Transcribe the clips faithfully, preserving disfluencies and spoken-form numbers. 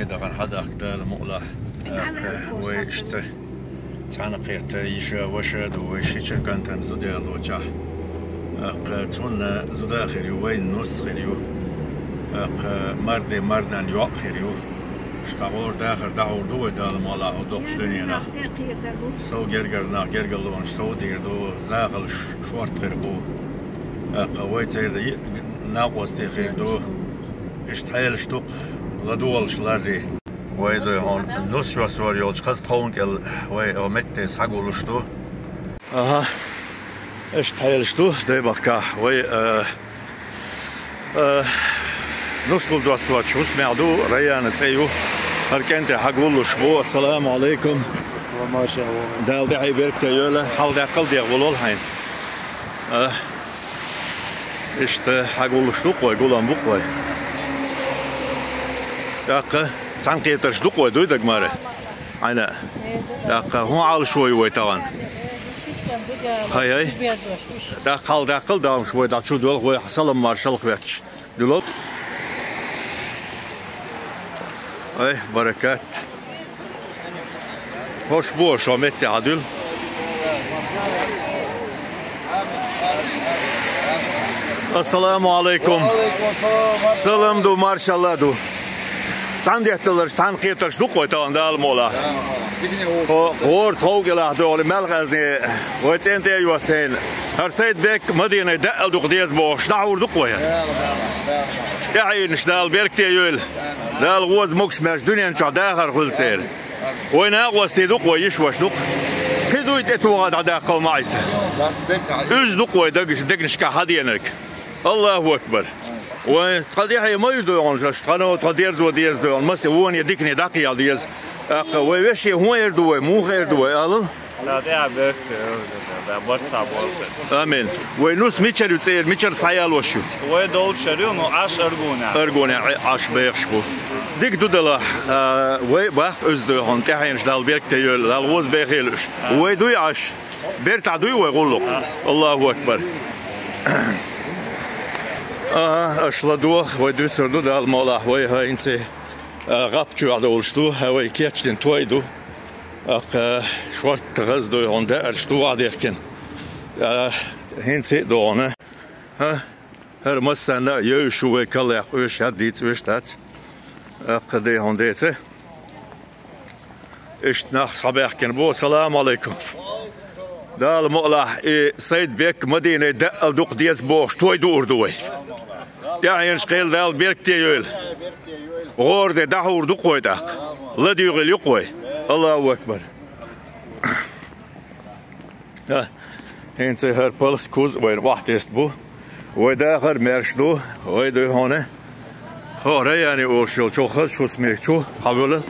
Дахана хьадахка Дала мукъалахь. ТӀаккха вай иштта цхьаьна кхетта йиша, ваша ду вай шича кантан зуда ялочахь. ТӀаккха цунна зуда хир ю, вайна нус хир ю. ТӀаккха марде марнан йоӀ хир ю. Ша гӀора дахар дӀахьур ду вай Дала мукъалахь хӀу доккхачу дуьненахь. Сов гергара нах гергарлонаш сов дийр ду, захалш шорта хир бу. ТӀаккха вай церан йиъ накъостий хир ду. Иштта хьелаш ду-кх, ладогӀалаш ларре. Вай дуй хьуна нус йоссор йолчу хаза тховна кӀел вай о метте схьагуллуш ду. Аха. Иштта хьелаш ду, Даймахкахь. Вай, а, а, нускал доставачу хӀусамехь ду, Раяна цӀе ю. ХӀара кӀентий хьагуллуш бу. Ассаламу Ӏалайкум. Салам, машалла. Дала тӀаьхье беркате йойла, хьалдаьккхал дегӀ волол хьайна. А, иштта хьагуллуш ду-кх вай, гулам бу-кх вай. ТӀаккха цхьаьна кхетарш ду-кх вай, дуй дага мара? Хьайна. ТӀаккха хӀун Ӏалашо ю вай тахана? Хай-хай. ТӀаккха хьалдаьккхал даламаш вай дӀа чу доьлху вай салам маршалла хӀоьтташ. Дуьлал. Ай, баракат. ХӀорш бу шо метте хьадуьлу. Ассаламу Ӏалайкум. Салам ду, маршалла ду. Цхьаьна детталарш, цхьаьна кхетарш ду-кх вай тахана Дала мукъалахь. Хо-, хӀора тхов кӀелахь догӀули мел хазне вай цӀен тӀе а йоссийна. ХӀара Сайд-Бек Мадинай даьъал дукха деза бохуш, дӀахьур ду-кх вай хӀара. ТӀаьхьенаш Дала беркате йойла. Дала гӀоза могуш-маьрша дуьнен чохь дахар хуьлу церан. Вай накъостий ду-кх, вай йиша-ваша ду-кх. Кхин дуй тӀетоха дӀадаккхал ма Ӏийса. Уьзза ду-кх вай дагаш-, дегнашкахь хьаденарг. Аллаху акбар. Вай тхан тӀаьхье ма ю дойгӀанаш, аша тхано тхан дерзо деза дойгӀана, масте воне дикане дӀакхел деза. ТӀаккха вай веше хӀун эр ду вай, муха эр ду вай, алал? Дала тӀаьхье беркате йойла, Дала барт схьабойла. Амин. Вай нус мичара ю цӀера, мичара схьаялош ю? Вай долчуьра ю, ну, Ӏаш Аргунехь. Аргунехь Ӏаш бехаш бу. Дика ду делахь, а, вай баккха уьзза дойгӀана, тӀаьхьенаш Дала беркате йойла, Дала гӀоза бехийла уьш. Вай дуй Ӏаш? Бертахь дуй вай гӀуллакх? Аллаху акбар. Ага, аша ладогӀа, вай дуьйцур ду Дала мукъалахь, вай хӀинца, а, гӀап чохь долуш ду, хӀа, вай кечдина той ду. ТӀаккха шортта хаза дойгӀана даьарш ду ваӀ дехкина. А, хӀинца а догӀана. ХӀа, хӀара массарна а йовзуш ву вай каллех къоьшуш, хӀад дийца оьшуш дац. ТӀаккха дайгӀана деца. Иштта нах схьабаьхкина бу. Салам Ӏалайкум. Дала мукъалахь, и Сайд-Бек Мадинай даьъал дукха деза бохуш, той дуур ду вай. ТӀаьхьенаш кхел Дала беркате йойла. ГӀора де дӀахьур ду-кх вай тӀаккха. ЛадуьйгӀийла ю-кх вай. Аллаху акбар. А, хӀинца хӀара палс куз вайна охьатесна бу. Вай дахар маьрша ду, вай дуй хьуна. ХӀо, Раяни олуш йолчу хазачу хӀусаме чу хьавоьлла.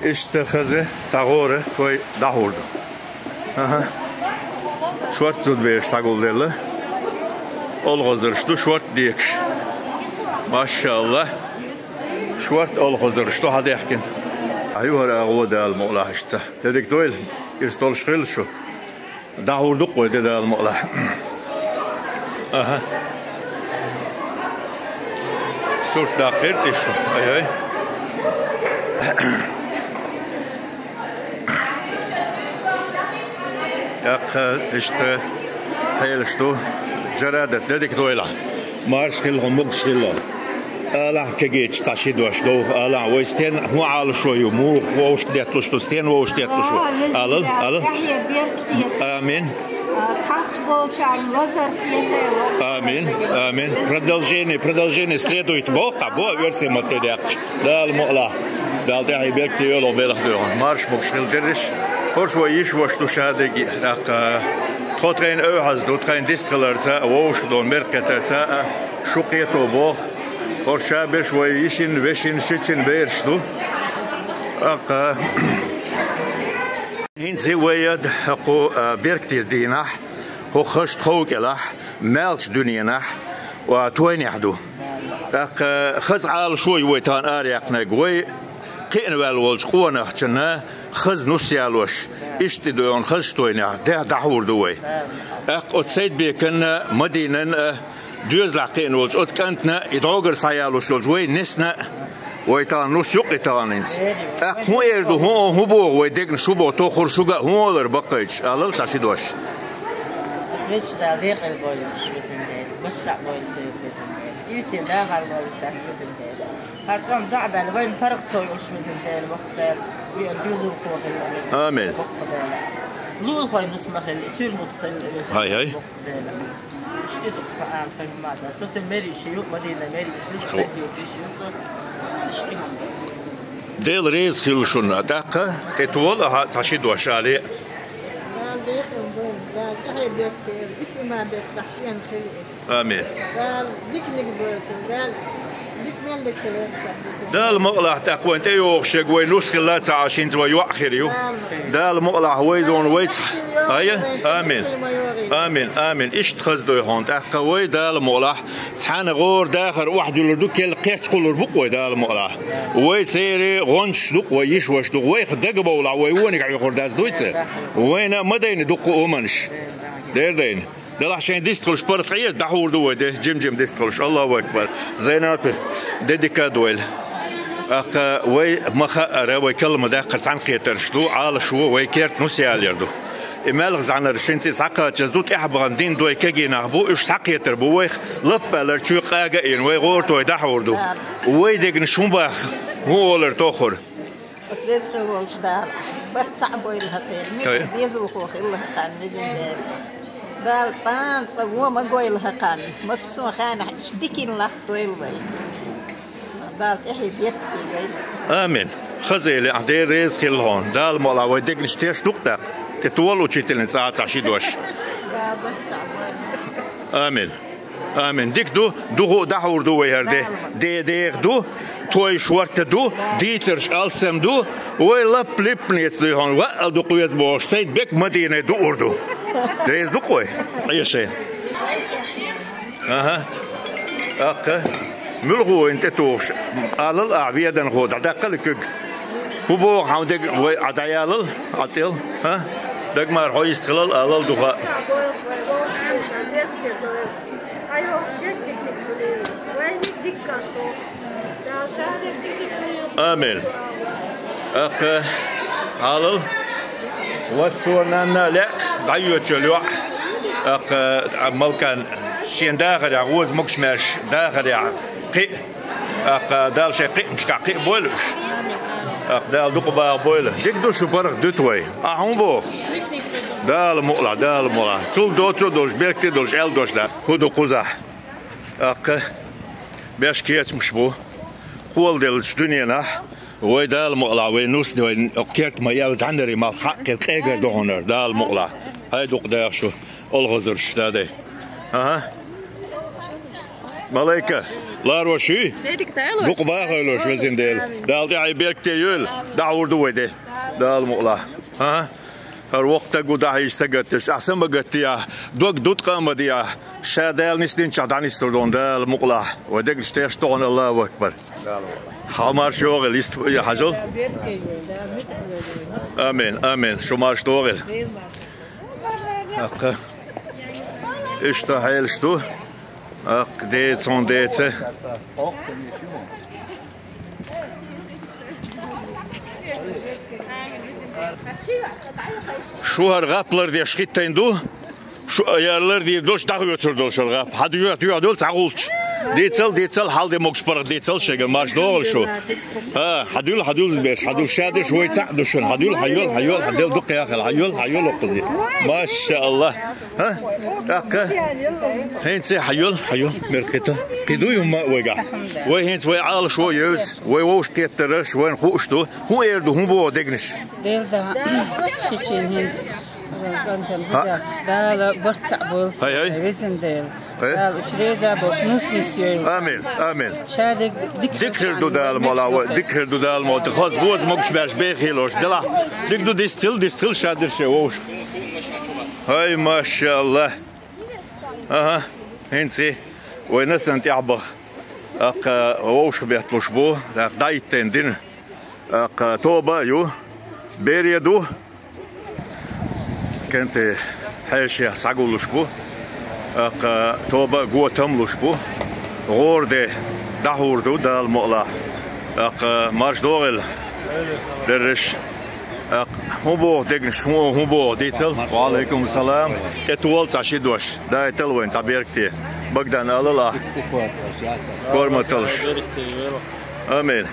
Иштта хаза цхьа гӀора той дӀахьур ду. Аха. Шортта зудабераш схьагулделла. Олхазарш ду шортта декаш. Машалла. Шортта олхазарш ду хьадаьхкина. Ӏа ю хӀара агӀо Дала мукъалахь иштта. Де дика дойла, ирс долуш хилла шу. ДӀахьур ду-кх вай де Дала мукъалахь. Аха. Сурт даккхийра тӀе шу. Ай-ай. ТӀаккха иштта хьелаш ду. Джарадат, де дика дойла. Марша хила хьо, могуш хила. Алахь кегийча цхьа ши дош довха, алахь, вай стен хӀун Ӏалашо ю, муха вовшах детталуш ду, стен вовшах детталуш ду? Алал, алал. Амин. Цхьацца болчарна лазар хетайо. Амин, амин. Продолжение, продолжение следует. Бо, а, бо, версия ма тӀе даьккхича. Дала мукъалахь. Дала тӀаьхье беркате йойла белхан дойгӀана. Марша могуш хила дерриш. ХӀорш вай йиша-ваша ду шадерг а. ТӀаккха тхо тхайна ойхьаз ду, тхайна дистхиларца а, вовшах долу мер кхетарца а, шу кхето боху. ХӀорш ша берш вай йишин, вешин, шичин бераш ду. ТӀаккха хӀинца вай яд хӀокху, а, беркате дийнахь, хӀокху хазачу тхов кӀелахь, маьлчу дуьненахь, а, тойнехь ду. ТӀаккха хаза Ӏалашо ю вай тахана араяьккхинарг, вай кхиъна ваьлла волчу къонахчунна хаза нус ялош, иштта дойгӀана хазачу тойнехь де дӀахьур ду вай. ТӀаккха оцу Сайд-Беканна, Мадинанна а, доьзалехь кхиъна волчу оцу кӀантана и дӀогара схьаялош йолчу вай несна а, Вай тахана нус юкъе тахана хӀинца. ТӀаккха хӀун эр ду, хӀун, хӀун боху вай дегнаш, хӀун боху, тохур шуьга, хӀун олар баккхайташ, алал цхьа ши дош. Ас везачу Дала декъал бойла уьш, везан Дела, бац цхьаъ бойла ца юх, везан Дела. Ирсе дахар бойла цхьаъ, везан Дела. ХӀара тӀом доӀа баьлла, вайна паргӀато йолуш, везан Дела, воккха Дела, веана дезалхо хилла, везан Дела, воккха Дела. Лулахой нус ма хилла, чуьра нус хилла, везан Дела, воккха Дела. Иштта ду-кх сан ала хӀумма а дан. Со цуьнан мери йиша ю, Мадина мери йиша ю, со стаг йоьдуш ю со. Иштта ду. Дела реза хила шуна, тӀаккха тӀе тола ахьа цхьа ши дош алий. Дала декъал бойла, Дала тӀаьхье бертера, исима бертахь шена хила и. Амин. Дала диканиг бойла цунна, Дала дика мел дерг хилар цунна. Дала мукъалахь тӀаккха вайн тӀейогӀуш ерг вайн нус хилла ца Ӏаш, хӀинца вайн йоӀ хир ю. Дала мукъалахь вай дона вайца. Ая? Амин. Амин, амин. Иштта хаза дой хьуна тӀаккха вай, Дала мукъалахь. Цхьана гӀора дахар охьадуьллур ду, керла кхерч кхуллур бу-кх вай, Дала мукъалахь. Вай церан гӀончаш ду-кх, вай йиша-ваша ду-кх. Вайх дагабовлахь, вай вониг Ӏуьйхур дац дуй цу? Вайна ма дайна дуккха а хӀуманаш. Дера дайна. Делахь шайн дистхуьлуш паргӀат хьаэца, дӀахьур ду вай де, жим-жим дистхуьлуш. Аллаху акбар. Зайнапи, де дика а дойла. ТӀаккха вай ма хаъара, вай калма даккхар цхьаьнакхетарш ду, Ӏалашо вай керта нус ялор ду. И маьлхан зӀанар шинца схьакхачаза ду, тӀаьхьа бахана дин дой кегий нах бу, уьш схьакхетар бу вайх, лаппалар чоь къага а йина, вай гӀортой дӀахьур ду. Вай дегнаш хӀун баха, хӀун олар тохур? Ас веза хила волчу Дала, барт цхьаъ бойла хӀокхеран, муьлхха дезалхо хилла хӀокхарна, везан Дела. Дала цкъа а цкъа вон ма гойла хӀокхарна, массо а хенахь иштта диканиг латтадойла вай. Дала тӀаьхье беркате йойла. Амин. Хаза эли, ахь Дела реза хила хьуна. Дала мукъалахь вай дегнаш теш ду-кх тӀаккха. ТӀе тола учительница ахьа цхьа ши дош. Дала барт цхьаъ бойла. Амин. Амин. Дика ду, дукха а дӀахьур ду вай хӀара де. Де деха ду, той шорта ду, дийцарш алсам ду, вай лап-липпанеца дуй хьуна, ваъал дукха веза бохуш, сайд бек Мадинай дуур ду. Реза ду-кх вай? Ӏешай. Аха. ТӀаккха. Муьлха ву вайна тӀетухуш? Алал ахьа, веданхо, дӀадаккхал и куьг. ХӀун боху хьан дегнаш, вай Ӏа дӀаялал, Ӏа тӀел, хӀа? Дагмар, хьо йистхилал, алал ду хаьа. Амин. ТӀаккха, хьалал, вас суо нанна лаьа, дӀайоьчул йоӀ. ТӀаккха, Малкан, шен дахарехь, гӀоза могуш-маьрша дахарехь кхиъ. ТӀаккха, Дала шайн кхиънашкахь кхиъ бойла уьш. ТӀаккха, Дала дукха баха бойла. Дика ду шу, паргӀат дуьту вай. Ахьа хӀун боху? Дала мукъалахь, Дала мукъалахь. Цул доцу а долуш, беркате а долуш, аьлла дош дац. ХӀун ду кхузахь? ТӀаккха беш кечамаш бу. Кхоладеллачу дуьненахь вай, Дала мукъалахь, вай нус, вай керта ма-аьлла, зӀанари малх хьаккхира къегар ду хьуна, Дала мукъалахь. ХӀай дукха даха шу, олхазарш, дадай. Аха. Малайка, ларош юй? Дукха бахалош, везан Дела. Дала тӀаьхье беркате йойла, дӀахьур ду вай де. Дала мукъалахь. Аха. ХӀара воккха стаг ву дӀахьийза сагатдеш. Ахьа са ма гатдехьа, дог дутӀа а ма дехьа, ша Дала нисдинчохь дӀанисдур ду хьуна, Дала мукъалахь. Вай дегнаш тешна ду хьуна, Аллаху акбар. Хьо марша йогӀийла, йист хьажал. Амин, амин. Шу марша догӀийла. ТӀаккха. Иштта хьелаш ду. ТӀаккха деца, хьуна деца. Шу хӀара гӀап лардеш хӀиттийна ду. Шу яра лардийр долуш, дӀахоьцур долуш хӀара гӀап. Хьан дуьхьа, дуьхьа долу цхьа гӀулч. Дийцал, дийцал, хьал де могуш паргӀат дийцал шайга, марш догӀал шу. ХӀа, хьан дуьл, хьан дуьл берш, хьан дуьл ша деш, вай цхьаъ ду шуна. Хьан дуьл, хьан йол, хьан йол, хьан дел дукха яхал, хьан йол, хьан йол оккхузи. Маша Аллах. ХӀа? ТӀаккха? ХӀинца хьан йол, хьан йол, мер кхита. Кхи ду юмма вайгахь. Вай хӀинца вай Ӏалашо евза, вай вовшахкхеттараш, вайна хууш ду. ХӀун эр ду, хӀун боху дегнаш? Дела да, шичи хӀинца, кӀантана хӀа, диза. Дала барт цхьаъ бойла, хӀай, хӀай, везан Дела. Э? Дала уьш реза болуш нус нисйойла. Амин, амин. Ша дерг дика хир ду Дала мукъалахь, вай, дика хир ду Дала мукъалахь. Хаза, гӀоза могуш-маьрша бехийла уьш. Делахь, дика ду, дистхила, дистхила ша дерш вовшах. ХӀай, машаАллахӀ. Аха, хӀинца вай Насан тӀехь баха. ТӀаккха вовшах бетталуш бу, тӀаккха дӀахӀиттийна дина. ТӀаккха тоба а ю, бере а ду. КӀентий хьешех схьагуллуш бу. ТӀаккха тоба а, готам а луш бу. ГӀора де дӀахьур ду Дала мукъалахь. ТӀаккха марш догӀийла, берриш. ТӀаккха хӀун боху дегнаш, хӀун, хӀун боху дийцал? Ва Ӏалайкум салам. ТӀе тола цхьа ши дош. Дайтал вайн цхьа беркате. Богдан алал а. Корматалаш. Амин.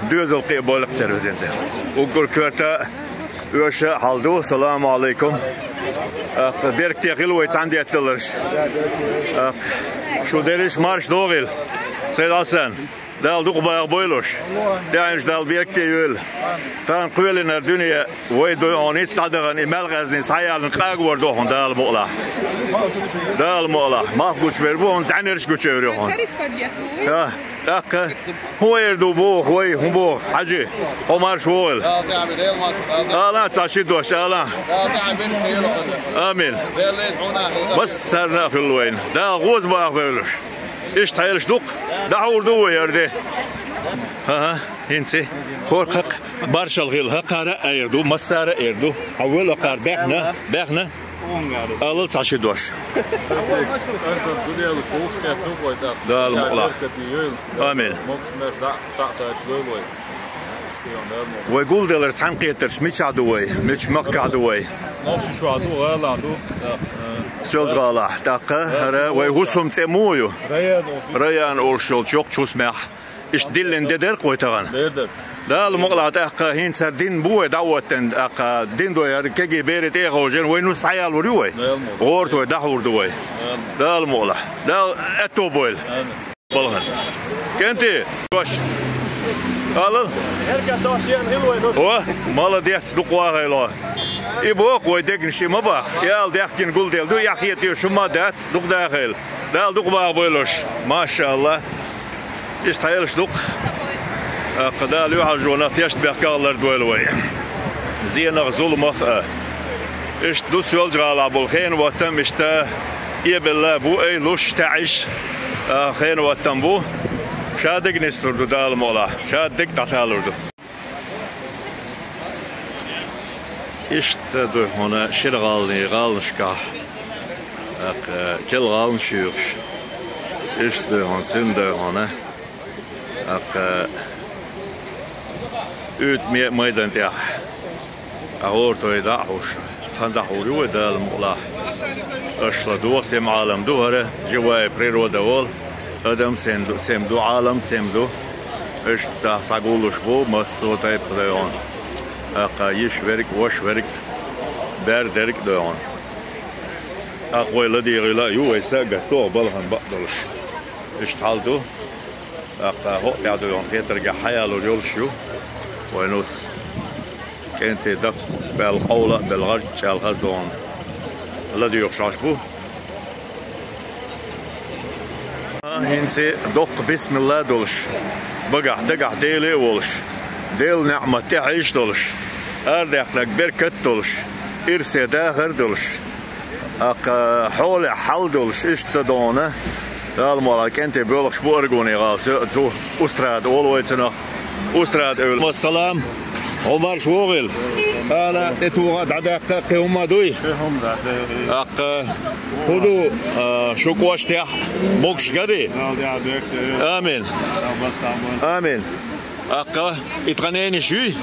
Доьзал кхиа бойла-кх церан везан Дела. Уггар коьрта оьша а хьал ду. Салам Ӏалайкум. ТӀаккха беркате хила вай цхьаьна детталарш. ТӀаккха шу дерриш марш догӀийла. Сайд-Хьасан, Дала дукха баха бойла уьш. ДаьӀахкаш Дала беркате йойла. Тахана кхоьлинарг дуьне вай дуй хьуна, ницкъ дӀадахана, и мел гӀаьзни схьаялна къагавар ду хьуна Дала мукъалахь. Дала мукъалахь. Малх гучубер бу хьуна, зӀаьнарш гучуевр ю хьуна. ТӀаккха хӀун эр ду боху вай, хӀун боху? Хьажи, хьо марш вогӀийла. Ала цхьа ши дош, ала. Амин. Массарна а хуьлла вайна. Дала гӀоза баха вевлуш. Иштта хьелаш ду-кх, дӀахьур ду вай хӀара де. ХӀан-хӀа, хӀинца. ХӀорхьа-кх, маршалла хила, хӀокхара а эр ду, массара а эр ду. Хьан вел хӀокхара баьхна, баьхна. Алал цхьа ши дош. Дала мукъалахь. Амин. Вай гулделларг цхьаьнакхетарш мичахь ду вай? Мича махкахь ду вай? Соьлжа-ГӀалахь. ТӀаккха хӀара вай хӀусам цӀе муха ю? Раян олуш йолчу йоккхачу хӀусамехь. Иштта диллина де дара-кх вай тахана? Дала мукъалахь, тӀаккха хӀинца хӀара дин бу вай дӀаоттина, тӀаккха дин дой хӀара кегий бере тӀе а ховшийна, вай нус схьаялор ю вай. ГӀора-кх вай, дӀахьур ду вай. Дала мукъалахь. Дала аьтто бойла. Балхан. КӀентий, дош. Алал. О, молодец, дукха вахайла. И боху вай дегнаш, и ма баха. И ала даьхкина гулделла ду, и хеташ шу ма дац, дукха дахайла. Дала дукха баха бойла уьш. Машалла. Иштта хьелаш ду-кх. ТӀаккха Дала юьхьӀаьржонах, тешнабехках лардойла вай зенах, зуламах а. Иштта ду Соьлжа-ГӀалахь болу хенан хӀоттам, иштта эбелла бу, ай, луш, таьӀаш, а, хенан хӀоттам бу. Ша дага нислур ду Дала мукъалахь, ша дага дӀасалур ду. Иштта ду хьуна шира гӀаланийн гӀаланашкахь, тӀаккха керла гӀаланаш юьйхуш. Иштта ду хьуна, цуьнан ду хьуна, тӀаккха уьйтӀа ме-, майдан тӀехь. Ткъа хӀора той дӀа а хьуш, тхан дӀахьур ю вай Дала мукъалахь. Аша ладогӀа, сема Ӏалам ду хӀара, живая природа олу. Адам сема ду, сема ду, Ӏалам сема ду. Иштта схьагуллуш бу массо а тайпа дойгӀун. ТӀаккха йиш верг, ваша верг, бер дерг а дойгӀун. ТӀаккха вай ладийгӀийла а ю, вай са а гатдогӀу балхан бакъ долуш. Иштта хьал ду. ТӀаккха хӀокху тӀехь дуьйхьун хетаргахь хьаялур йолуш ю вайн нус. КӀентий дакъа баьлла, къовла а белла, гӀаж чӀаьлла хаза догӀун ладуьйхуш Ӏаш бу. ХӀинца доккха бисмилла а долуш, багахь дагахь Деле а волуш, Делан неӀмат тӀехь Ӏийш долуш, арадаьккхинарг беркат а долуш, ирсе дахар а долуш, ТӀаккха хьолехь хьал долуш иштта догӀуна, Дала мукъалахь, кӀентий боьлхуш бу Аргуне гӀала, со ду Устрада олу вай цунах. Устрада эвла. Вассалам. Хьо марш вогӀийла. Ала тӀетугӀа дӀадаккха кхин хӀумма дуй? Кхин хӀумма дац. ТӀаккха хӀун ду, а, шу кӀоштехь могуш гарий? Дала дехьа дерг. Амин. Амин. ТӀаккха и тхан нениш юй?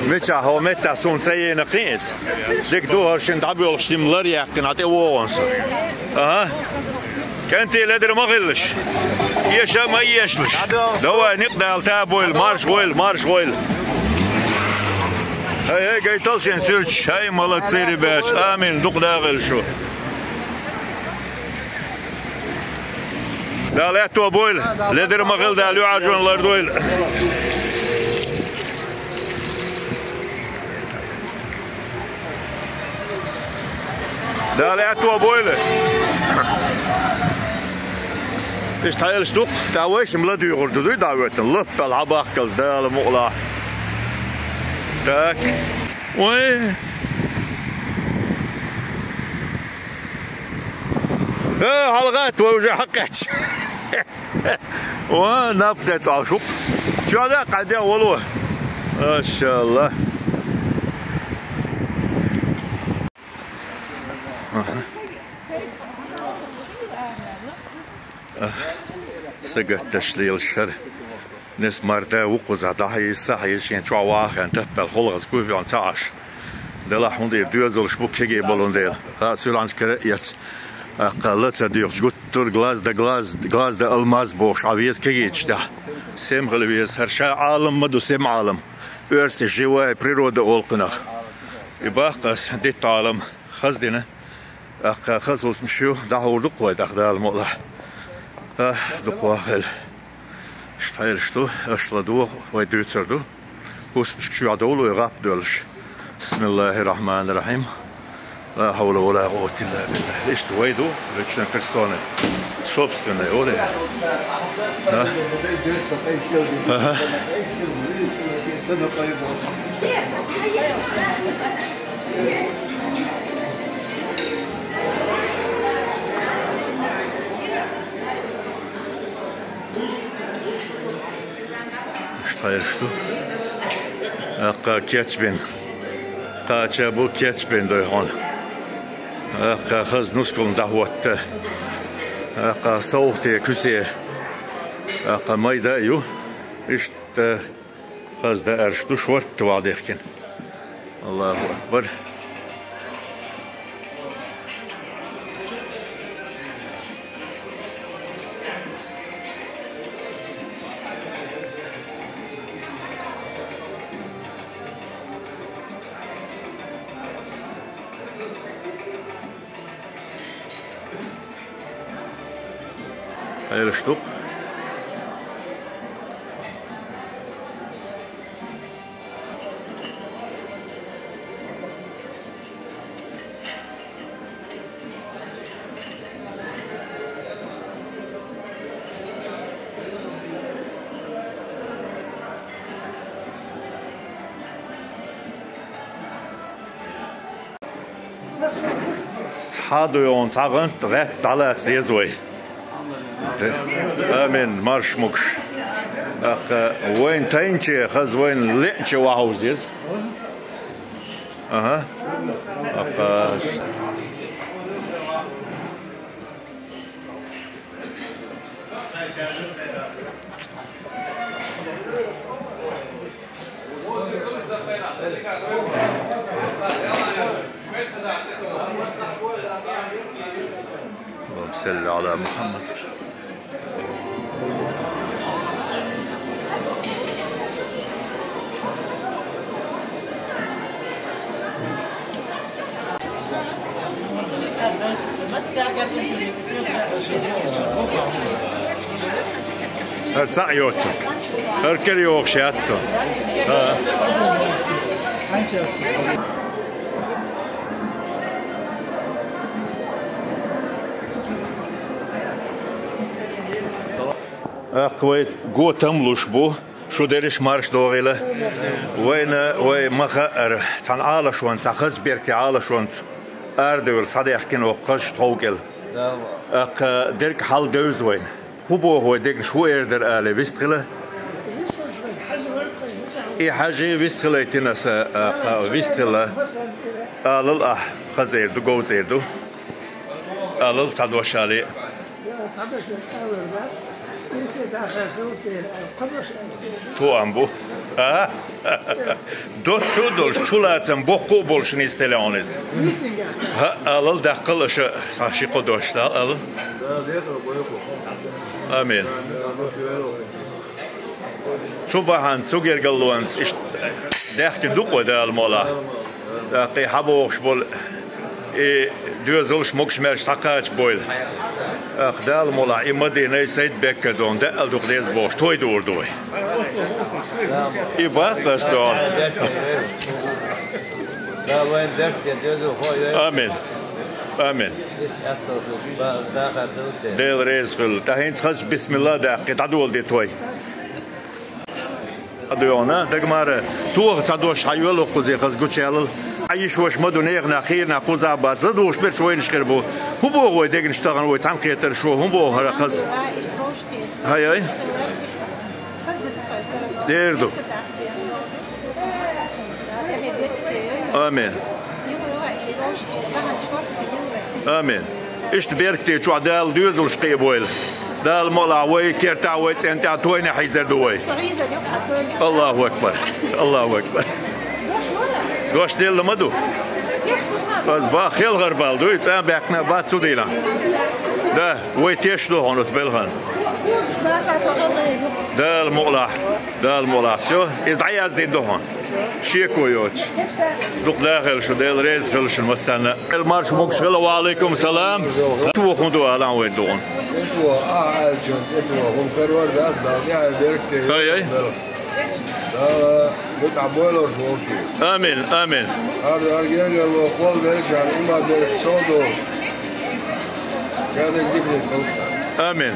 Мичахь хӀо меттахь суна ца йийна кхин иза? Дика ду, хӀара шина дӀабоьлхуш дима лар яьккхина, хьан тӀе вогӀун со. Аха. КӀентий ледара ма хилалаш. Эша а ма эшалаш. Давай, никъ дала та бойла, марш гӀойла, марш гӀойла. ХӀай, хӀай, гайтал шен суьрташ. ХӀай, молодцы, ребят. Амин. Дукха дагӀийла шу. Дала аьтто бойла, ледара ма хила, Дала юьхьӀаьржонан лардойла. Дала аьтто бойла. Иштта хьаелаш дукха, тӀаккха вайшимма ладуьйгӀур ду, дуй дӀа а воьттина, лаппал хьабахкалц Дала мукъалахь. Так. Ой. Э, хьалагӀатта вай уже хьакхаьчча. Ва, наб де тӀе шух. Чода кхайде волу. Машалла. Аха. Сагатдеш лелаш хӀара. Нес марда вукхуза дӀахьийза, сахьийза, шен чохь ваха аьнна, таппал хьалхаза куй бехьа ца Ӏаш. Делахь хӀунда ира доьзалш бу кегий болун дела. Ха, суьлхьанчу кара а эца. Аккха ла ца доьхуш, гуттар а глаз да глаз, глаз да алмаз бохуш, Ӏа веза кегийчу тӀехь. Сема хила веза, хӀара ша Ӏалам ма ду, сема Ӏалам. Оьрси живая природа олу кхунах. И баккха ас дитта Ӏалам. Хаза дина. Аккха хаза хӀусамаш ю, дӀахьур ду-кх вай тӀаккха Дала мукъалахь. А, дукха вахийла. Иштта хьелаш ду, аша ладогӀа, вай дуьйцур ду. ХӀусамашка чоьхьа довла вай гӀап а доьллуш. Бисмиллахир-рахманир-рахим. Ла хьавла ва ла къуввата илла биллахь. Иштта вай ду, личная персона. Собственная, олий. А? Ага. Иштта хьелаш ду. Аккха кечбина. Кхача бу кечбина дой хьуна. Аккха хаза нускална дӀахӀотта. Аккха совгӀате куьце. Аккха майда а ю. Иштта хаза даарш ду, шортта ваха дехкина. Аллаху акбар. Хьелаш ду-кх. Цхьа а ду йогӀун, цхьа гӀант, гӀаьтта дӀалаца деза вай. Амин, марш могуш. ТӀаккха вайна тайначе, хаза вайна леъначе вахьуш деза. Аха. ТӀаккха اللهم صل على محمد. ХӀара цхьаъ йоцург. ХӀара кара йогӀуш яц со. ХӀа. ТӀаккха вай готам луш бу. Шу дерриш марш догӀийла. Вайна, вай ма хаъара, цхьана Ӏалашонца, цхьа хазачу беркате Ӏалашонца арадевлла схьадаьхкина оха хазачу тхов кӀел. ТӀаккха дерг хьал девза вайна. ХӀун боху вай дегнаш, хӀун эр дара алий, вистхила? И хьажий, вистхилайтина аса, а, а, вистхила. Алал ахь, хаза эр ду, говза эр ду. Алал цхьа дош алий. Тоам бу. А? Доццу а долуш, чулацам боккха а болуш нисделла хьуна иза. ХӀаъ, алал, даккхал аша, схьа ши-кхо дош дала алал. Амин. Цу бахьанца, цу гергарлонца иштта даьхкина ду-кх вай, Дала мукъалахь. ТӀаккха и хьабогӀуш болу и доьзалш могуш-маьрша схьакхача бойла. ТӀаккха Дала мукъалахь и Мадинай Сайд-Беккара дона даьӀал дукха деза бохуш, той дуур ду вай. И баккха ас дона. Амин. Амин. Дела реза хуьлда. ТӀаккха хӀинца хазачу бисмилла а даьккхи, дӀадолади той. Ада йогӀна, дагамара, тоха цхьа дош хьайоьлла кхузахь, хаза гучуялал. Ӏа йиш-ваша ма ду, нехан нах, хийра нах кхузахь бац, ладугӀуш берш вайнаш хир бу. ХӀун боху вай дегнаш тахана, вай цхьаьнакхетарш ву, хӀун боху хӀара хаза? Хьай-ай. Дер ду. Амин. Амин. Иштта беркате чохь Дала доьзалш кхиабойла. Дала мукъалахь, вай кертахь, вай цӀен тӀехь тойне хьийзар ду вай. Аллаху акбар. Аллаху акбар. Дош делла ма ду. Аз бах хелхар бал дуй, цӀа баьккхина бац цу дийнахь. Да, вай теш ду хьуна оцу белхан. Дала мукъалахь. Дала мукъалахь. Всё, иза дӀаяздина ду хьуна. Шеко йоцуш. Дукха даха хила шу, Дела реза хила шуна массарна. Эл марш могуш хила, ва алейкум салам. Туха хӀун ду алан вай дугӀун? Ай, ай. Дала мутӀахь бойлуш волчу. Амин, амин. Ар, ар гергарло кхол велчарна, има берг сов долуш. Ша дерг диканиг халкъ. Амин.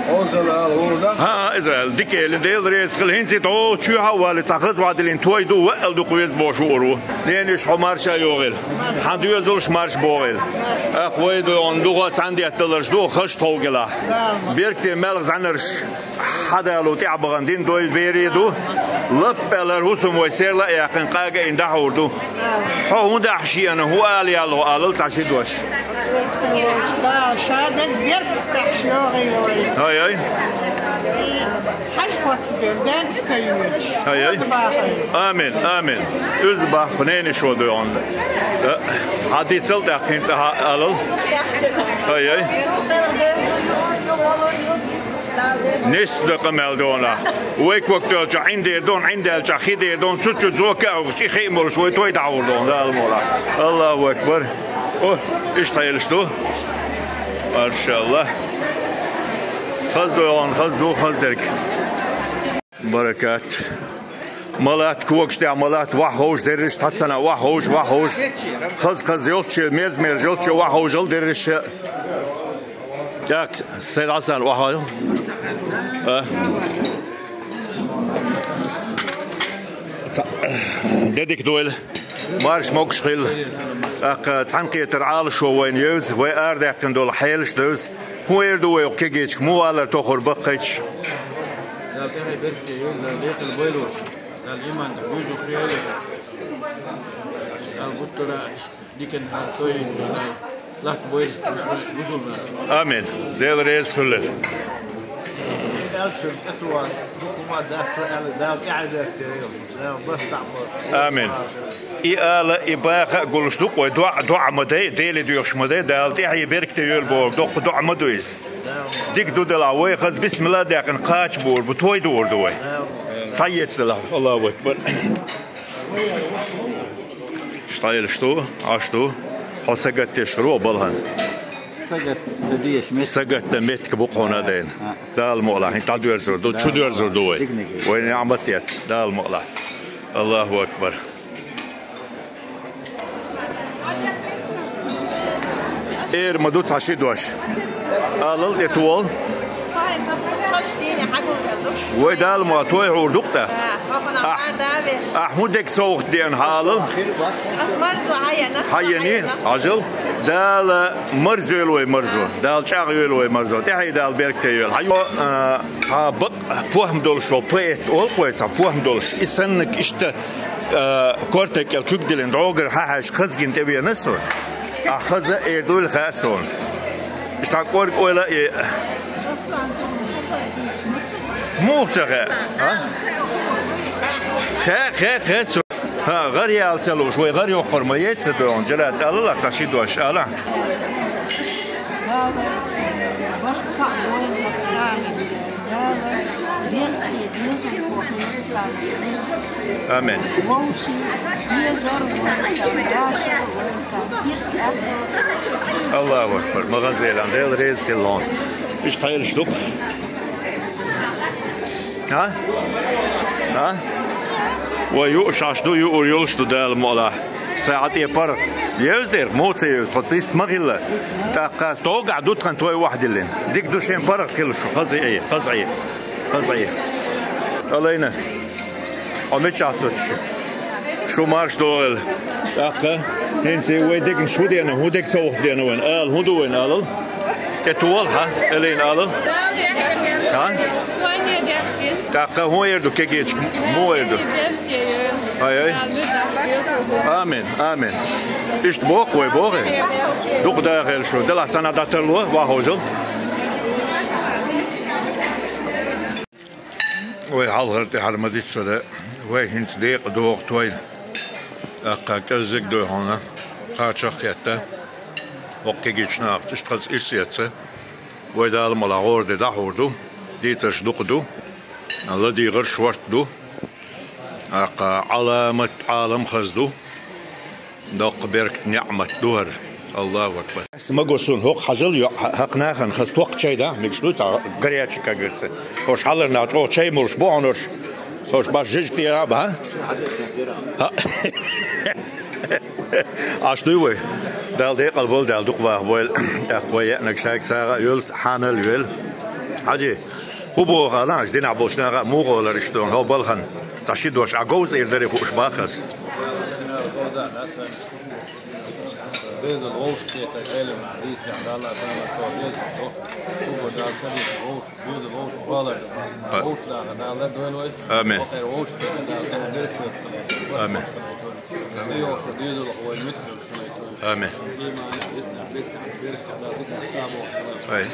Хьо сан ала хӀума дац? ХӀан, Израил, дика эли, Дела реза хила. ХӀинца и дӀо чоьхьа а валли, цхьа хаза вадилин той ду, ваъал дукха веза бохуш вуур ву. Нениш, хьо марша йогӀийла. Хьан доьзалш марш богӀийла. Ах, вай ду, он духа цхьаьна детталарш ду, хаш тховгила. Беркате мел зӀанарш хьадало тӀаьхьа бахана дин дой бере ду. Лаппаьлар хӀусам вай серла а яьккхина, къага а йина дӀахьур ду. Хьо хӀун дахьа шиъна, хӀун ала ялло алал цхьа ши дош. Веза волчу Дала ша дерг беркате тӀехь йогӀийла вай. Ай, ай. И хьажа хӀоттабелла, дерриг ца йоьдуш. Ай, ай. Оза бахара. Амин, амин. Оза бахара, нениш ву дуй онда. Э, хьан дицал тӀаккха хӀинца хьа алал. Ай, ай. Нисса дан къамел дона. Вай ког тоьлча Ӏиндер дона, Ӏинделча хи дер дона, цу чу зока а вахча, и хи а молуш, вай той дӀахьур дона, Дала мукъалахь. Аллаху акбар. О, иштта хьелаш ду. Машаллах. Хаза ду, хаза ду, хаза дерг. Баракат. Малат когаш тӀехь, малат вахховш дерриш, цхьаццана вахховш, вахховш. Хаза-хаза йолчче, мерз-мерз йолчче вахховшал дерриш. ТӀаккха Сайд Хьасан ваххал. А? Ца-, де дика дойла. Марш могуш хила. ТӀаккха цхьаьнакхетар Ӏалашо вайна евза, вай арадаьккхина долу хьелаш девза. ХӀун эр ду вай кегийчка, муха валар тохур баккхайча? Дала тӀехь беркате йойла, Дала декъала байлош, Дала иман тӀехь буьйжу кхиайла. Дала гуттара а иштта диканиг хьан тойина, Дала латта бойла бусулба. Амин. Дела реза хуьлда. Аьлча, тӀетоха, дукха хӀума дац аьлла, Дала тӀаьхьа беркате йойла, Дала барт цхьаъ бойла. Амин. И ала, и баха а гулуш ду-кх вай, доӀа, доӀа ма дай, Деле доьхуш ма дай, Дала тӀаьхье беркате йойла бохург, доккха доӀа ма ду иза. Дика ду делахь, вай хаза бисмилла а даьккхина кхача буур бу, той дуур ду вай. Схьаэца делахь, Аллаху акбар. Схьаелаш ду, Ӏаш ду, хьо сагатдеш хир ву балхана. Сагатдан дезаш меттиг. Сагатдан меттиг бу-кх хьуна а дайна. А. Дала мукъалахь, хӀинца дӀадоьрзур ду, чудоьрзур ду вай. Дигниг. Вайна ниӀмат эц, Дала мукъалахь. Аллаху акбар. Эр ма ду цхьа ши дош. Алал тӀе тол. Вай Дала ма той хьур ду-кх тӀаккха. Ахь, ахь хӀун дерг совгӀат деана хьан алал? Хьан яни? Хьажал. Дала марза йойла вай марзо. Дала чӀагӀ йойла вай марзо. ТӀаьхье Дала беркате йойла. Хьан йо, а, цхьа бакъ похӀма долуш волу поэт олу-кх вай цхьа похӀма долуш. И саннаг иштта, а, кортан кӀел куьг диллина, дӀогара хьахьаьжча хазгина тӀевеана со. Ахь хаза а эр дуйла хаьа суна. Иштта кӀорга ойла а е. Муха ца хаьа? А? Хаьа, хаьа, хаьа цо. ХӀан, гӀар яла ца лууш, вай гӀар йоккхур ма яц ца дуьйхьун, Джалат, алалахь цхьа ши дош, ала. Дала барт цхьаъ бойла, Дала беркате доьзалхо хилла царна. Амин. Вовшийн доьзал вайца, дашар вайца, пирс аьтто. Аллаху акбар, ма гӀазелан, Дела реза хила хьуна. Иштта хьелаш ду-кх. А? А? Вай юуш Ӏаш ду, юур йолуш ду Дала мукъалахь. Сан хьан тӀе паргӀат. Евза дерг, муха ца евза, тхо тист ма хилла. ТӀаккха ас догахь ду тхан той вахьдиллина. Дика ду шен паргӀат хила шу, хаза Ӏе, хаза Ӏе, хаза Ӏе. Алайна. Хьо мичахь соцуш? Шу марш догӀийла. ТӀаккха, хӀинца вай дегнаш хӀун деана, хӀун дег совгӀат деана вайна? Ала, хӀун ду вайна алал? ТӀе тола хьан, Элина алал? Хьан? ТӀаккха хӀун эр ду кегийчка? Муха эр ду? Ай, ай. Амин, амин. Иштта боху вай, бохий? Дукха даха хила шу. Делахь цхьанхьа дӀатарло, вахховжал. Вай хьалхара тӀехьара ма диццара, вай хӀинца декъа догӀу той. ТӀаккха кӀеззиг дуй хьуна, кхача а хетта, хӀокху кегийчу нахаца иштта хаза ирс эцца. Вай Дала мукъалахь гӀора де дӀахьур ду, дийцарш дукха ду, ладийгӀар шорта ду, тӀаккха Ӏаламат Ӏалам хаза ду. Доккха беркат, неӀмат ду хӀара. Аллаху акбар. Ас ма го суна, хӀокху хьажал йо-, хьа-, хӀокху нахана хаза токкха чай да, мегаш ду, цхьа горячий, как говорится. ХӀорш хьалар нах чӀогӀа чай молуш бу хьуна хӀорш. ХӀорш баш жижиг тӀера а бу, хӀа? ХӀа? Аш дуй вай? Дала декъал болу, Дала дукха баха бойла. ТӀаккха вай еанарг шайга сагӀа а йолу, хьанал а йолу. Хьаьжи, хӀун боху ала, аша динахь болчу наха а муха олура иштта, хӀо балхана цхьа ши дош, а говза эр даре хууш баха аса. Безал вовшахкхетар Элина дийцарехь, Далла тӀехь чӀогӀа беза бо. Хьуна Дала ца дийца вовшах, беза вовшах балар. Вовшах даха Дала дойла вай. Амин. Вовшахкхетар Дала тӀехь беркат. Амин. Амин. Ай.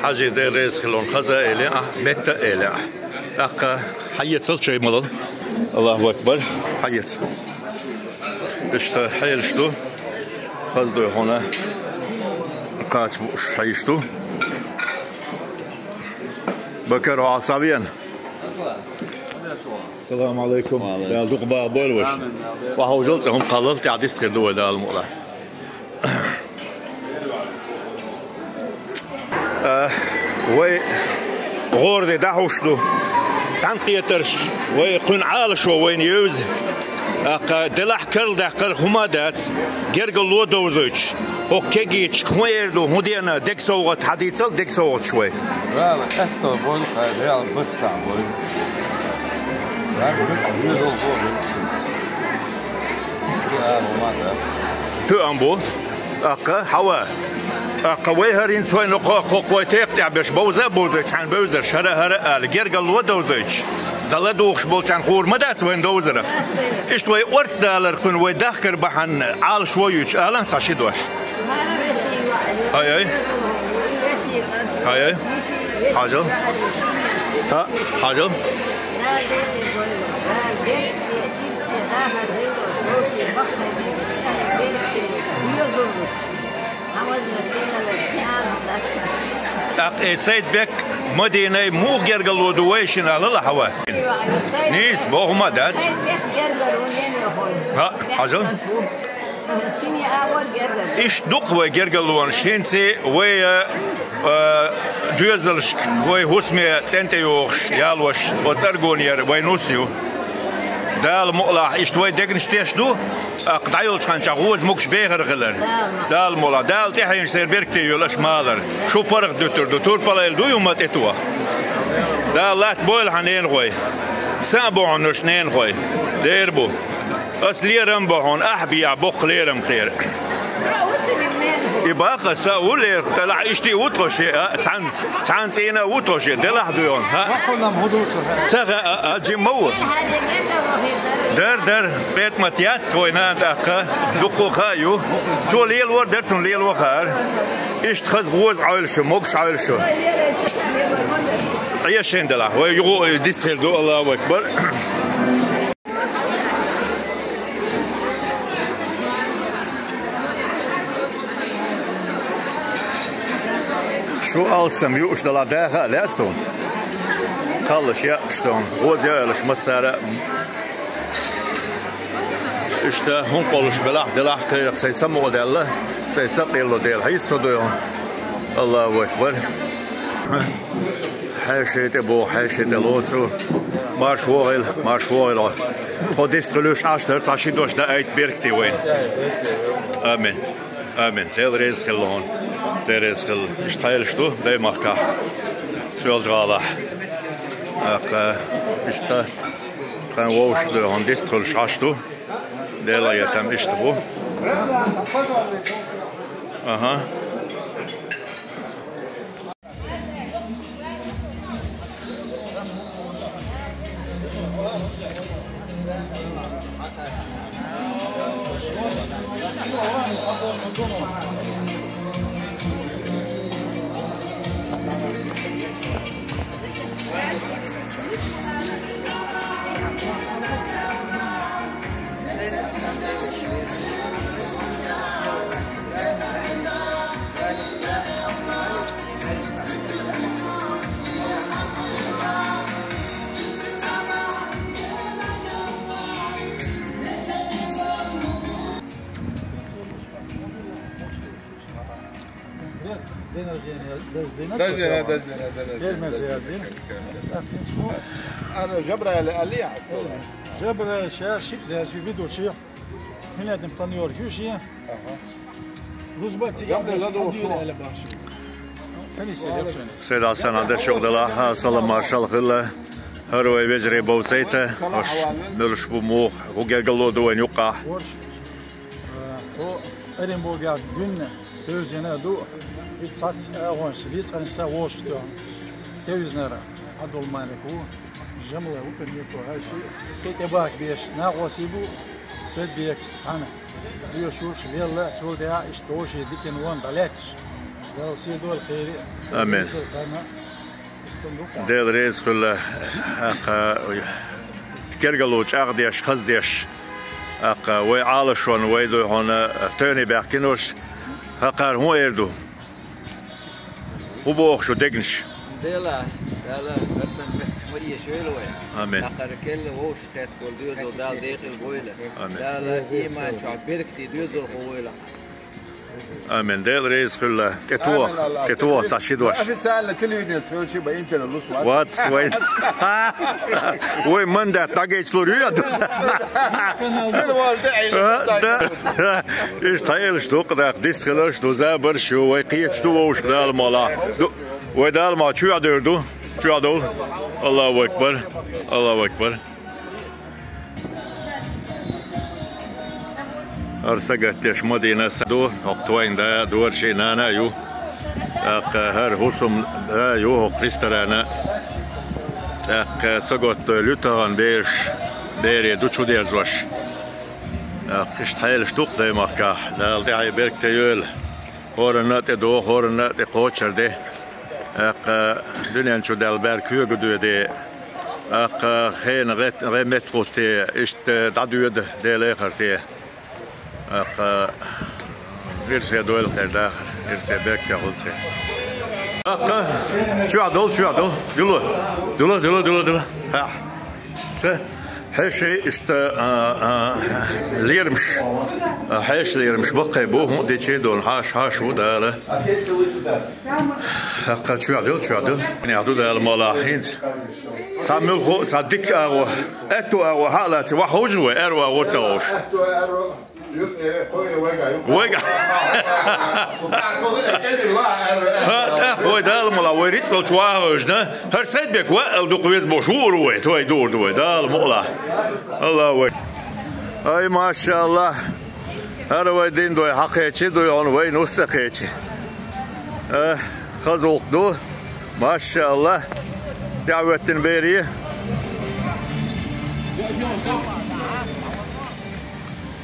Хьаьжи, Дела реза хила хьуна, хаза а эли ахь, метта а эли ахь. ТӀаккха хьаэцал чай малал. Аллаху акбар. Хьаэца. Иштта хьелаш ду. Хаза дуй хьуна. Кхача бууш хьайш ду. Бакар, хьо схьавеана? Салам алейкум. Ва алейкум. Дала дукха баха бойла ваша. Амин. Ва хьовжал цӀа хӀума кхаллал, тӀаьхьа дистхир ду вай Дала мукъалахь. А, вай гӀора де дӀахьуш ду. Цхьаьнакхетарш вай кхуьнан Ӏалашо вайна евза. ТӀаккха делахь карладаккхар хӀума а дац, гергарло довзуьйтуш. ХӀокху кегийчу хӀун эр ду, хӀун дена, дега совгӀат хьадийцал, дега совгӀаташ вай. Дала къетто бойла, кхай Дала бацахь бойла. Дала бацахь бойла. Тоьам бу. ТӀаккха, хьава. ТӀаккха вай хӀара хӀинца вайна кхо-, кхо-, кхо вай текха тӀехь берш бовза а бовзуьйтуш, хьан бевзарш, хӀара, хӀара а ала, гергарло довзуьйтуш. Дала духуш болчарна хуур ма дац вайна довзарах. Иштта вай орца далар кхуьнан вай дахкар бахьана Ӏалашо юьйцуш, алахь цхьа ши дош. Ай, ай. Ай, ай. Хьажал. ХӀа, хьажал. ТӀаккха и Сайд-Бек Мадинай муха гергарло ду вайшинна, лала хьава? Нийса, боху ма дац. ХӀа, хьажал. Иштта дукха вай гергарлонаш, хӀинца вай, а, а, доьзалшка, вай хӀусаме цӀен тӀе йохуш, ялош, оцу Аргонера вай нус ю. Дала мукъалахь, иштта вай дегнаш теш ду, тӀаккха дӀайолчу ханчохь гӀоза могуш бехар хилар. Дала мукъалахь, Дала тӀаьхьенаш сайна беркате йойла аша малар. Шу паргӀат дуьтур ду, турпалайла ду ю ма тӀетоха. Дала латта бойла хьан ненахой. Сан а бу хьуна уьш ненахой. Дера бу. Ас лерам бо хьуна, ахь бехьа боккха лерам кхера. И бакъ аса ву лерах, талахь иштта а ву тхо шен, а, цхьаьна, цхьаьна цӀийна а ву тхо шен, делахь дуй хьуна, а? Ца хаьа, а, а, жимма ву. Дар, дар, бетмат яц тхой нана тӀаккха, дуккха хаа ю. Цо лелавар дар, цунна лелавар хаар. Иштта хаза гӀоза Ӏойла шу, могуш Ӏойла шу. Ӏе шен делахь, вай югӀу дистхир ду, Аллаху акбар. Шу алсам юуш далахь даха а лаьа суна. Кхаллаш яа шу дан, гӀоза яалаш массара а. Иштта хӀун кхоллуш белахь, делахь кхайрах сайн самукъадаьлла, сайн сакъелло Дела хьийза со дуй хьуна. Аллаху акбар. Хьеший тӀе боху, хьеший тӀе лоцу. Марш вогӀийла, марш вогӀийла. Хьо дистхила уьш Ӏаш дара, цхьа ши дош даайта беркате вайна. Амин. Амин. Дела реза хилла хьуна. Дела реза хилла. Иштта хьелаш ду, Даймахкахь. Соьлжа-ГӀалахь. ТӀаккха иштта тхан вовшах дуй хьуна дистхуьлуш Ӏаш ду. Делан етам иштта бу. Аха. День рождения, день рождения, День рождения, день рождения, день рождения. Термин связь, день. Так, ну, Ана Жабраил Али, а кто? Жабраил, сейчас щит, я же веду, чё? Хинадим танёр, южи. Ага. Рузба циган Жабраил Али, Али, Али Бахши. Сани седеп сёне. Сайд Хьасан, дерш юкъе дала, салам маршал хилла. ХӀара вай вежарий бовзийта, аш мелуш бу мух, хӀу гергало ду вайн юкъа. Ворш, э, то Эренбургера дуьнна, девзина ду, и цац агӀонаш, лицкъанаш са ворш то. Девизнара, Абдулмалик ву, Жамла ву, Пирмико, хӀай ши, кхетӀе бак беш, накъоси бу, Седбекс цхьана. Доьшуш, лелла, цул тӀаьхьа иштта вовшийн диканна вон дӀалаьтташ. Дала сий дойла кхерий. Амин. Сий дойла. Дела реза хуьлда, аккха, кергало чӀагӀдеш, хаздеш, аккха, вай Ӏалашонна, вай дуй хьона, тоьне баьхкинарш, хӀокхара хӀун эр ду? ХӀун боху шун дегнаш? Дела, Дала, хӀара санна мехкаш ма эшайойла вай. Амин. ТӀаккха керла вовшахкхетта волу доьзал Дала декъала бойла. Амин. Дала иман чохь беркате доьзалхо войла. Амин. Дела реза хуьлда. ТӀетоха, амин, Аллах, тӀетоха, амин. Цхьа ши дош. Официально телевидение хьоьжуш бан интервью луш вац. Вац, вай. Вай мандат дӀагайча лур ю яд? Хила вожда, а, да. Иштта хьаэлаш ду-кх, даккха дистхиларш ду, забарш ю, вай кхеташ ду вовшах Дала мукъалахь. Ду, вай Дала мукъалахь чоьхьадевр ду, чоьхьадовла. Аллаху акбар, Аллаху акбар. ХӀара сагатдеш Мадина са ду, хӀокху тойн да, дораши нана а ю. ТӀаккха хӀара хӀусамда ю хӀокху ресторана. ТӀаккха сагатдойла ю тахана бераш, берийн ду чудерзош. ТӀаккха иштта хьелаш ду-кх даймахкахь, Дала тӀаьхье беркате йойла. ХӀоранна а тӀедогӀу, хӀоранна а тӀе кхочур де. ТӀаккха дуьнен чу даьлла баьрг куьйга доьде. ТӀаккха хенан гӀе-, гӀе меттахӀутте, иштта дӀадоьду Делан эхарте. ТӀаккха ирсе дойла кхеран дахар, ирсе беркате хуьлда церан. ТӀаккха чоьхьадовла, чоьхьадовла. Дуьло, дуьло, дуьло, дуьло, дуьло. ХӀа. Ткъа хьеший иштта, а, а, лерамаш, а, хьешан лерамаш баккхий бу, хӀун дичи дона, хьаша, хьаша ву Дала. ТӀаккха чоьхьадовла, чоьхьадовла. Нехь ду Дала мукъалахь хӀинца. Цхьа муьлхха, цхьа дика агӀо, аьтту агӀо хьа а лаьцна, вахьа ховший вай, аьрру агӀор ца ховшу. Вайга. ХӀа, тӀаккха вай Дала мукъалахь, вай рицкъалчу ваха вевзина, хӀара Сайдбек ваал дукха веза бохуш вуур ву вай, вай дуур ду вай, Дала мукъалахь. Аллаху акбар. Ай, машааллахӀ. ХӀара вай дин дой хьакхечи, дуй хьуна вай нус ца кхечи. Э, хаза гӀуллакх ду. МашааллахӀ. ТӀаьхьа хӀоьттина берий.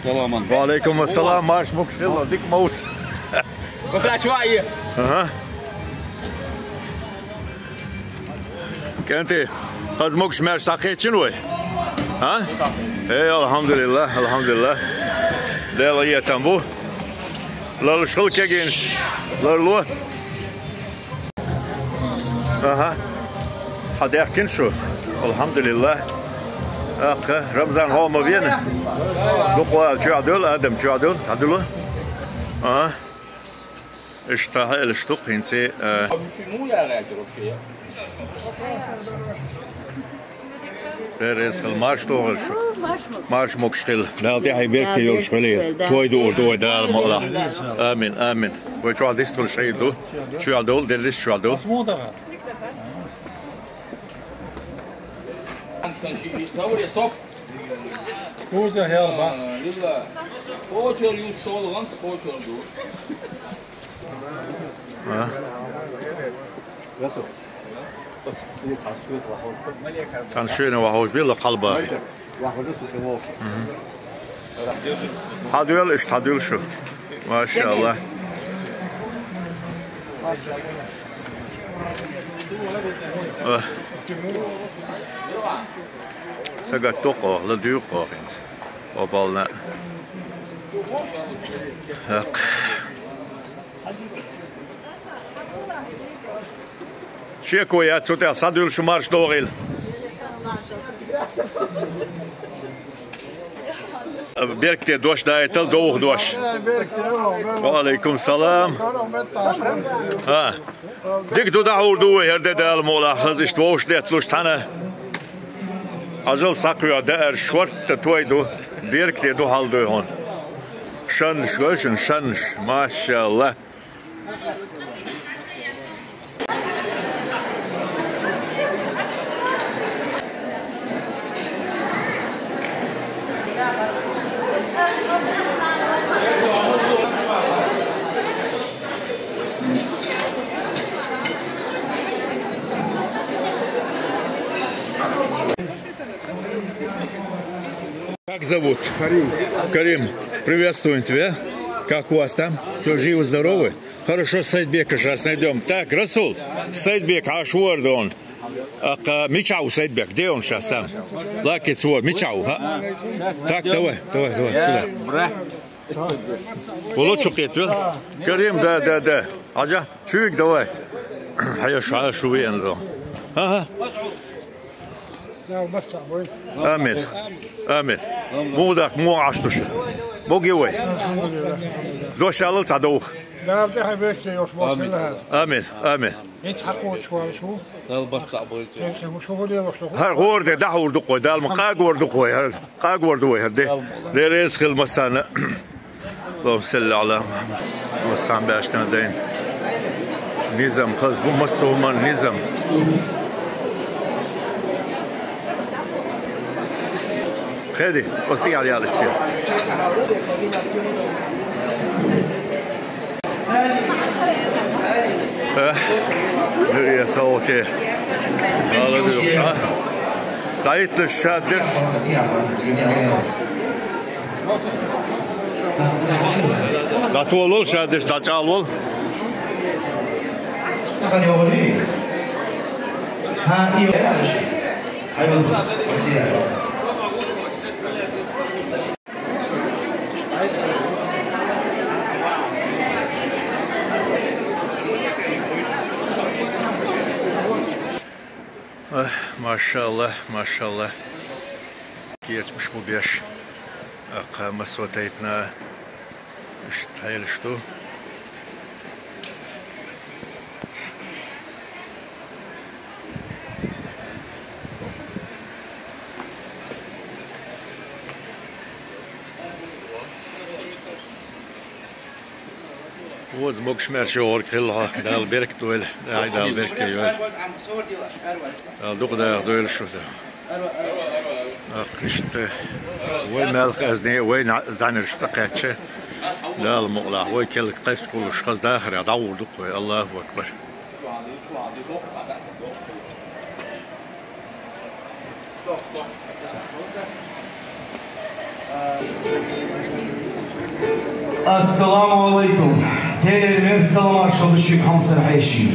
Салам алейкум. Ва алейкум ассалам, марш могуш хила, дика ма ву со. Ага. КӀентий, хаза могуш-маьрша схьакхечина вай? А? Э, алхьамдулиллахӀ, алхьамдулиллахӀ. Делан къинхетам бу. Ларлуш хила кегийнаш. Ларло. Ага. Хьан даьхкина шу? АлхьамдулиллахӀ. ТӀаккха Рамзан хьо ма вена? Дукха вала чоьхьадевлла, Адам, чоьхьадевлла, хьадуьллу. Ага. Иштта хьаэлаш ду-кх хӀинца, а. Дела реза хила, марш догӀийла шу. Марш могуш хила. Дала тӀаьхье беркате йолуш хила. Той дуур ду вай Дала мукъалахь. Амин, амин. Вай чохь дистхуьлуш хьийр ду. Чоьхьадовла, деллиш чоьхьадовла. Кузя хӀелба. Кхочур ю, шолгӀант кхочур ду. А? Цхьана шена вахьуш билла хьалба. Мгм. Хьадуьйла иштта, хьадуьйла шу. МашааллахӀ. А. Сагатдо-кх оха, ладуьйгӀу-кх оха хӀинца. Обална. ХӀакъ. Шеко яц цу тӀехь, схьадуьллуш марш догӀийла. Беркате дош дайтал, довха дош. Ва алейкум салам. А. Дика ду, дӀахьур ду вай хӀара де, Дала мукъ лахь, хаза иштта вовшах детталуш цхьана. Ажал схьакхоьхьа даар шортта той ду, беркате ду хьал дуй хьуна. Шаннаш гой шуна, шаннаш, машалла. Как зовут? Карим. Карим, приветствуем тебя. Как у вас там? Все живы-здоровы? Хорошо, Сайдбека сейчас найдем. Так, Расул, Сайдбек, аш вордон. Ака, мича ву Сайдбек, где он сейчас сам? Лакиц вор, мича ву, а? Так, давай, давай, давай, сюда. Улучши кхетвел. Карим, да, да, да. Аджа, чуик давай. Хьаеш, хьаеш, вен. Ага. Амин. Амин. Мудак, му аштуш. Боги вай. Дошалал цадов. Амин. Амин. Хьар гӀор де дахьур дукхой, Дала ма къагор дукхой, хьар къагор ду вай, хьар де. Дерес хил масана. اللهم صل على محمد. Вацан баштан дайн. Низам хазбу мастуман низам. Хеди, остигал ялышти. Э, дурия салке. Алла дурия. Дайт шаддеш. ДӀатолал, шаддеш, дӀачӀалвал. Эх, машалла, машалла. Кечмаш бу беш. Акха масо тайпна. Иштта хьелаш ду. Оза могуш-маьрша йогӀург хилла хьо, Дала беркат дойла, Дала беркат дойла. Дала дукха даха дойла шу. Ах, иштта. Вай мелха азне, вай на-, занарш цӀа кхаьчча. Дала мукъ лахь, вай келг кхаьчча кхуллуш, хаза дахар, дӀагӀур дукха вай. Аллаху акбар. Ассаламу алейкум. Делер мер саламаш шолдушик хамсар хьеши.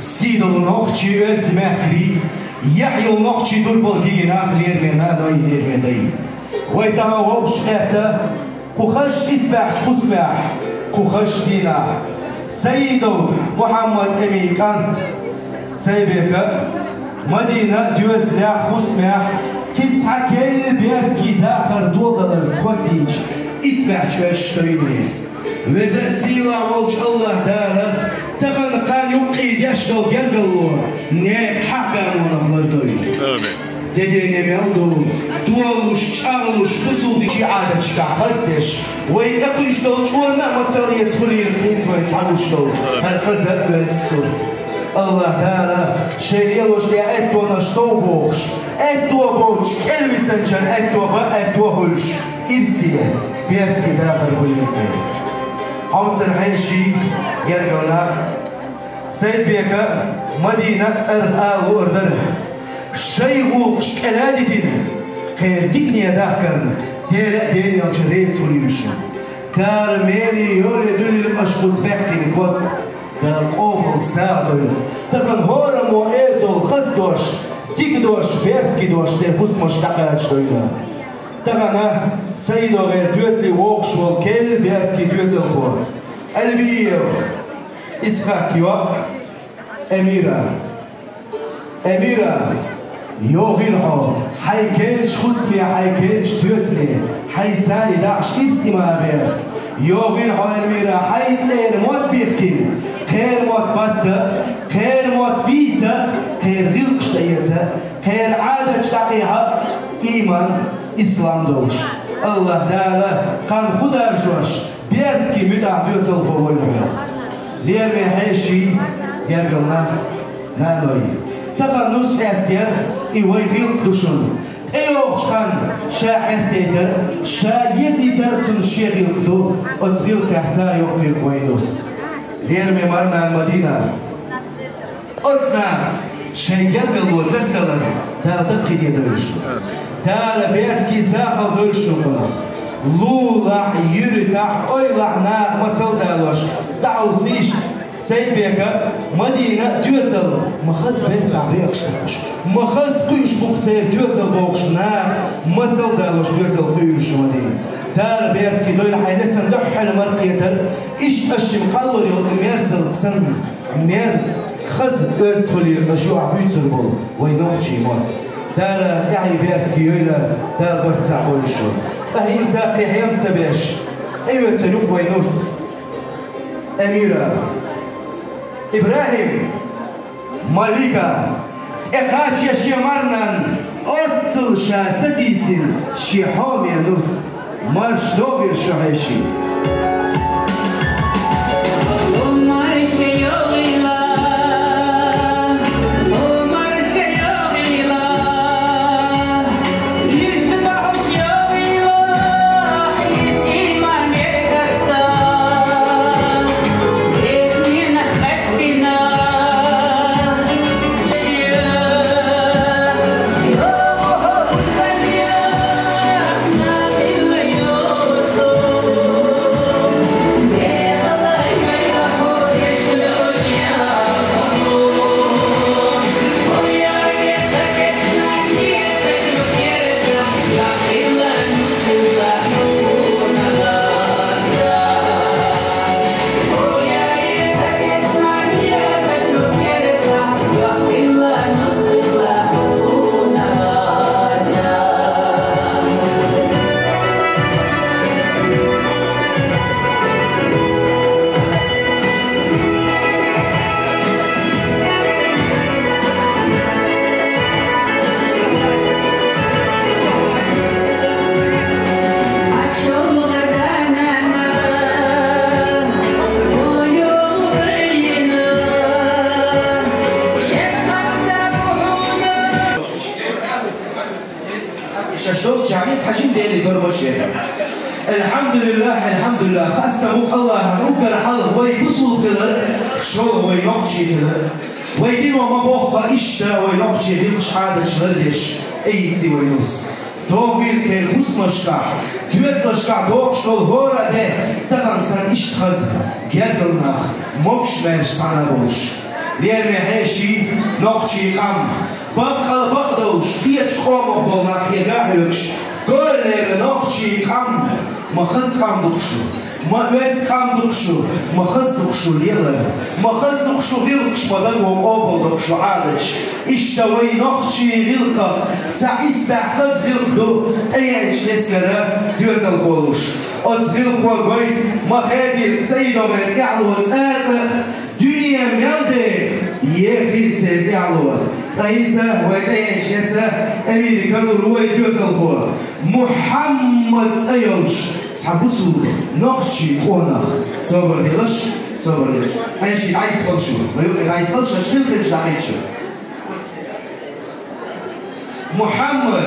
Сидал нохчи оьзди мехкри, яхьюл нохчи дурбал гиги нах лерме наной лерме дай. Вай тахан вовш кхетта, кху хаш исбаьхча хусмехь, кху хаш дийнахь. Саидов Мухьаммад-Эмин кӀант Сайбека, Мадина доьзалехь хусмехь, кхин цхьа кел бертги дахар доладаларца хӀоттийча, исбаьхча оьшуш дойне. Веза а сийлахь волчу Аллах Дала тахана кхана юккъе деш долу гергало некъ хьаьхкамонах лардойла. Амин. Де дене мел ду, долуш, чӀагӀлуш, бусулбачий Ӏадаташкахь хаздеш, вай тӀекхуьйсуш долу чӀорна а масал эца хуьлийла хӀинца вайн схьагуш долу хӀара хаза а оьзда сурт. Аллах Дала шайн лелош тӀе аьттонаш сов бохуш, аьтто боцуш кӀелвисанчан аьтто бан аьтто хуьлуш, ирсе, бертке дахар хуьлийла. Хьовсар хьеший, гергал нах, Сайдбека, Мадина цӀарах ала луур дара. Шайн гӀуллакхаш кӀела а дитина, кхеран дикане дахкарна, Дела а Делан элча реза хуьлийла шуна. Дала меле йоле дуьллийла аша кхуза баьккхина ког, Дала къобал сагӀа дойла. Тахана хӀораммо эр долу хаза дош, дика дош, бертке дош церан хӀусамаш дӀакхачадойла. Тахана Саидо гӀеран доьзале вогӀуш волу кел бертке доьзалхо Алвиев Исхак йоӀ Эмира. Эмира, ЙогӀийла хьо хьай керлача хӀусаме, хьай керлача доьзале, хьай цӀен дагӀаш ирс-иман гӀерта. ЙогӀийла хьо, Эльмира, хьай цӀера мотт бихкина, кхеран мотт баста, кхеран мотт бийца, кхеран гӀиллакхаш тӀаэца, кхеран Ӏадаташ дӀакхехьа, иман, ислам долаш. АллахӀ Дала кхарна хӀу даржош, беркате, муьтӀахь доьзалхо войла хьох. Лераме хьеший, гергара нах, наной. Тахан нус хьестаяр, и вай гӀиллакх ду шуна. ТӀейогӀуча хана ша хьестайтар, ша езийтар цунна шен гӀиллакх ду, оцу гӀиллакхехь са йоккхийла вай нус. Лераме марнана Мадина. Оцу нахаца шайн гергарло дасдалар Дала даккхийдойла шуна. Дала беркате, захалла дойла шуна кхунах. Лулахь, юьртахь, ойлахь наха масал далош, дӀахьовсийша, Сайдбека, Мадина доьзал, ма хаза бертахь бехаш ду уьш. Ма хаза кхуьуш бу-кх церан доьзал бохуш наха масал далош доьзал кхуьуш ю Мадина. Дала беркате дойла хьайн несана дуьххьара маркхетар, иштта аш шимма кхаллар йолу и мерзалла санна. Мерза, хаза, оьзда хуьлийла аша юкъахь буьйцур болу вай нохчийн мотт. Дала тӀаьхье беркате йойла, Дала барт схьа бойла шу. Ткъа хӀинца кхин хьем ца беш, тӀеоьцур ю-кх вай нус. Амира, ИбрахӀим, Малика, тӀекхача шен марнана, оццул ша сатийсина шен хьоме нус. Марша догӀийла шу, хьеший! Ша шолгӀа чохь цхьа жима Деле тарло шен. АлхьамдулиллахӀ, алхьамдулиллахӀ, хастам бу-кх АллахӀана уггар хьалха вай бусулба хилар, шолгӀа вай нохчий хилар. Вай дино ма-бохху иштта вай нохчийн гӀиллакхаш, Ӏадаташ лардеш тӀеийци вай нус. ДогӀийла кхеран хӀусамашкахь, доьзалашкахь догӀуш долу хӀора а де, тахана санна иштта хаза, гергара нах, могуш-маьрша цхьаьна болуш. Лераме хьеший, нохчийн къам, баккъала бакъдолуш, кхечу къомах болу нах хьегахь а хьоьгуш, гойла лерина нохчийн къам, ма хаза къам ду-кх шу, ма оьзда къам ду-кх шу, ма хаза ду-кх шу лелар, ма хаза ду-кх шу гӀиллакхаш, ма дагавогӀу къобалдоккху шу Ӏадаташ. Иштта вай нохчийн гӀиллакхах цхьа исбаьхьа хаза гӀиллакх ду тӀееанчу несгара доьзалхо луш. Оцу гӀиллакхо гойту Махедиев СаидогӀеран тӀаьхьало цӀацӀа, дуьне мел деха, ехийла церан тӀаьхьало. Ткъа хӀинца вай тӀееанчу неса Эмира карор ву вай доьзалхо. Мухьаммад цӀе йолуш цхьа бусулба нохчийн къонах. Собар делаш, собар делаш. Хьеший, дӀасхьа шу. Ма юкъа дӀасхьа шу, аша хила хилча дӀахӀитта шу. Мухьаммад,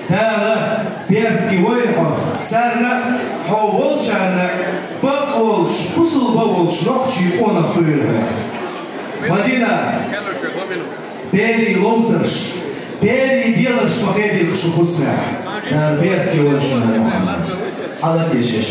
Дала беркате войла хьо, царна а, хьо волчарна а, бакъ волуш, бусулба волуш нохчийн къонах хуьлийла хьоьга. Мадина, берийн ловзарш, берийн деларш ма хедийла шу хӀусамехь. Дала беркате войла шуна, Мухьаммад. Хьала тешаш.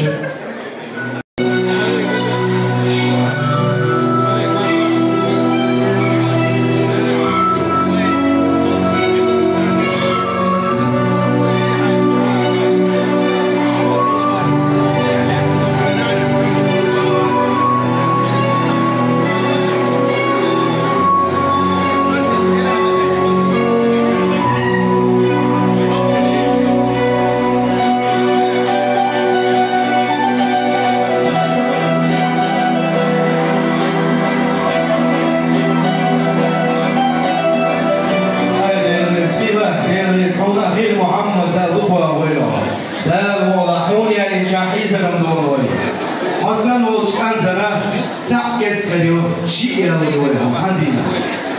Ши яла вай, хьан дийна?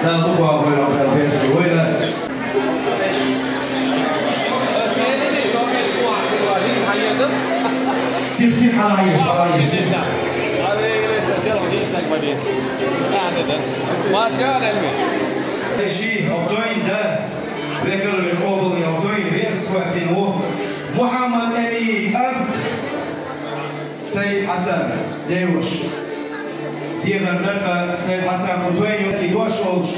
Да, буква вай, вай, вай, вай. Сих, сих, хьала еш, хьала еш. Ши, хӀокху тойн дас. Векалвин къобалвин хӀокху тойн вес ваьттина ву Мухьаммад-Эмин кӀант. Сайд-Хьасан, деваш. Дехар дара Сайд-Хьасан, кху тойн юкъе дош олуш,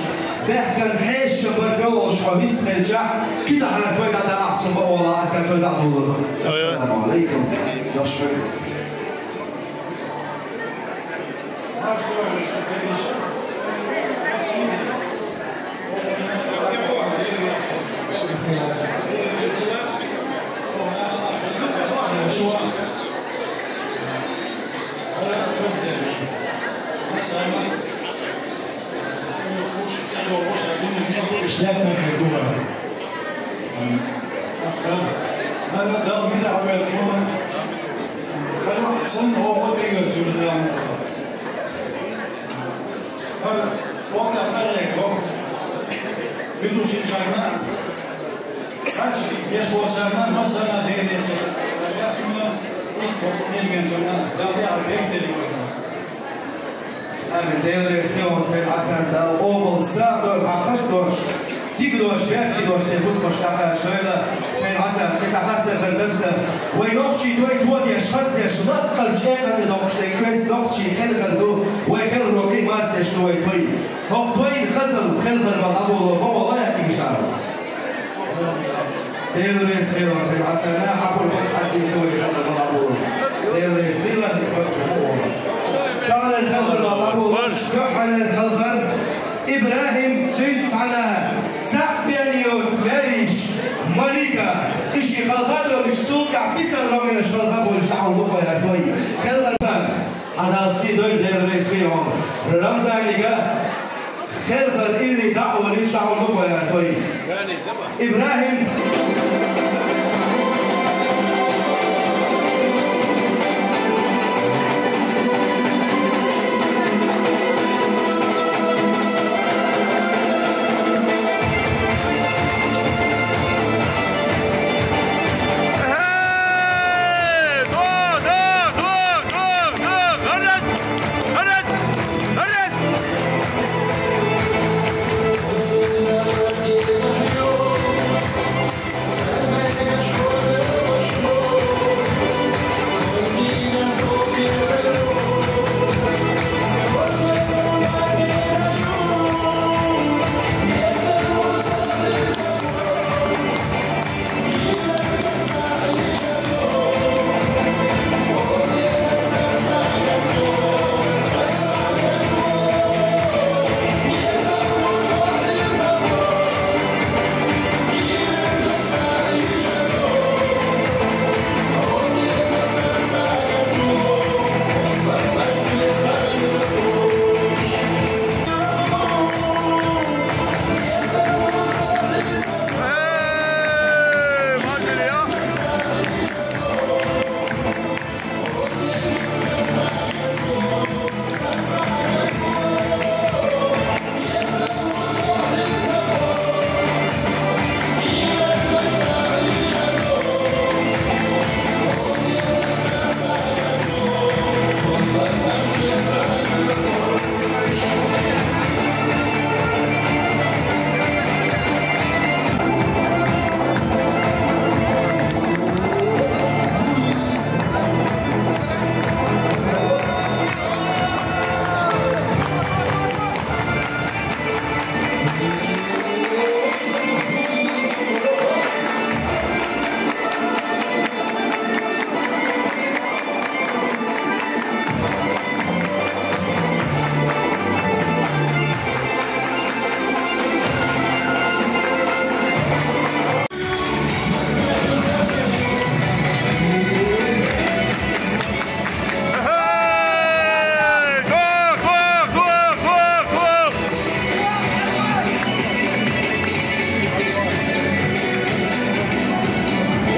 баьхкан хьеша баргал олуш хьо вист хилчахь, кхидӀа хьан той дӀа дахьа ахь, со ма олу, аса той дӀа а лулура. Ой-ой. Ассаламу алейкум. Дош вай. Амин. Дела реза хуьлда, Сайд-Хьасан, Дала къобал сагӀа дойла хьан хаза дош, дика дош, бертан дош сайн хӀусамашка дӀакхачадойла. Сайд-Хьасан, кхин цхьа хаттар хир дара сан. Вай нохчий той тодеш, хаздеш, лаккхал чӀекханна доккхуш дерг, веза нохчий хелхар ду, вай хелхаро кхин а маза деш ду вай той. ХӀокху тойн хазалла, хелхар бан дӀаболо, бакъо лайх кийша. Дела реза хуьлда, Сайд-Хьасан, хьан пурба ца хьаьжча вай хелхар бан дӀаболо. Дела реза хуьлда, хьан пурба. Таханлера хелхар бан дӀаболо, кхоьллинера хелхар ИбрахӀим, цуьнца цхьаьна цхьаъ бен йоцу маьркӀаж Малика, и шен хелха а долуш, цул тӀаьхьа бисар ломинаш хелха а болуш, дӀа хьуна ду-кх вай хӀара той. Хелхар Рамзан, хьан Дала сий дойла, Дела реза хуьлда хьуна. Рамзанига хелхар илли дӀа а волуш, дӀа хьуна ду-кх вай хӀара той. ИбрахӀим.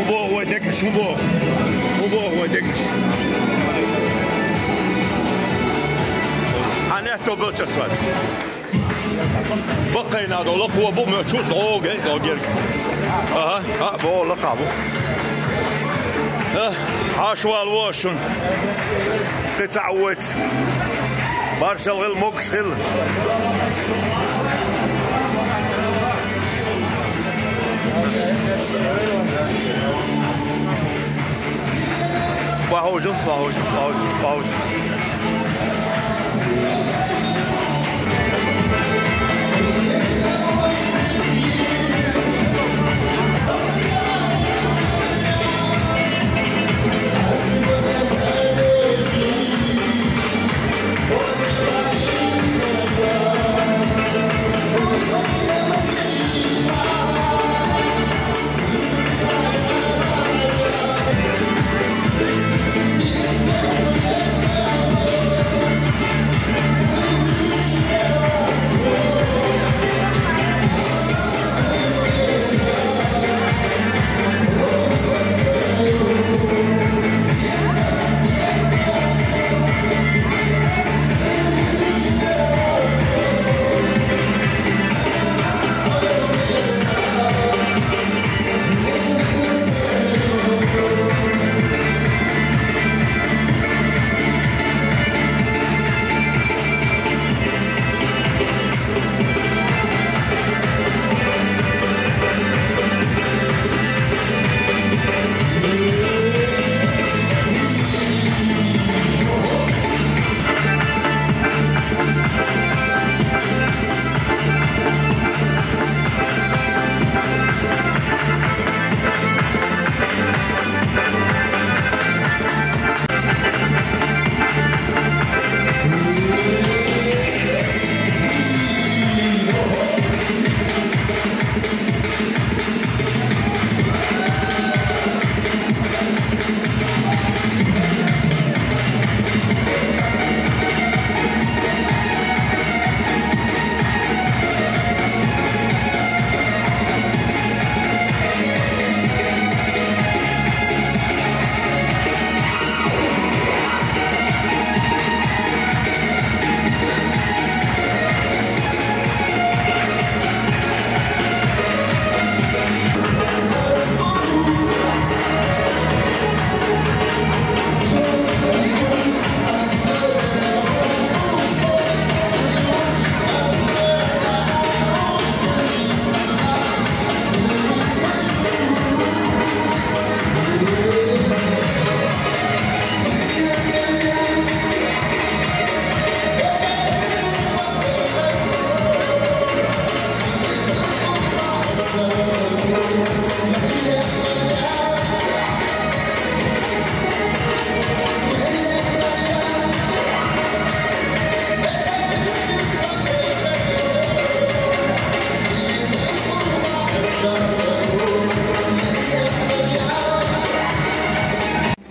Убо, ой, декаш, убо. Убо, ой, декаш. Хьан Тобел часвац. Баккхийна долу кхо бу моьттуш догӀу гей догерг. Ага, а, бо лакха бу. Э, хьашвал ву шун. Кхин цхьаъ вуйца. Маршалла хила, могуш хила. Пауза, пауза, пауза, пауза.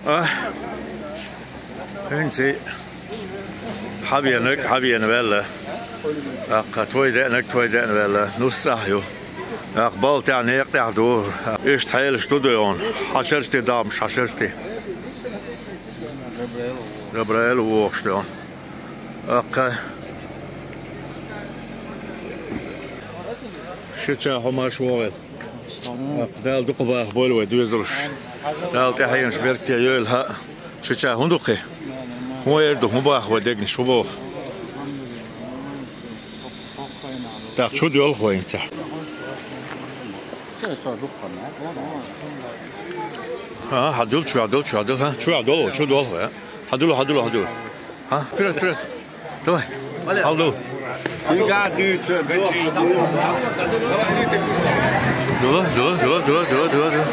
А? ХӀинца хьавенаг, хьавена ваьлла. ТӀаккха той деанаг, той деана ваьлла. Нус цӀахь ю. ТӀаккха балла тӀехь, некъа тӀехь ду. Иштта хьелаш ду дуй хьуна. Хьашарш де, дамаш, хьашарш де. Жабраил вохуш дуй хьуна. ТӀаккха ши ча хьо марш вогӀийла. Дала дукха баха бойла вай доьзалш. Дала тӀаьхьенаш беркате йойла, хӀаъ. Шича хӀун ду кхин? ХӀун эр ду, хӀун баха вай дегнаш, хӀун боху? ТӀаккха чу доьлху вай хӀинца. А, хьадуьллу, чу хьадуьллу, чу хьадуьллу, хӀа? Чу хьадуьллу, чу доьлху вай, а? Хьадуьллу, хьадуьллу, хьадуьллу. ХӀа? Вперёд, вперёд. Давай. Алло. Дула, дула, дула, дула, дула, дула, дула.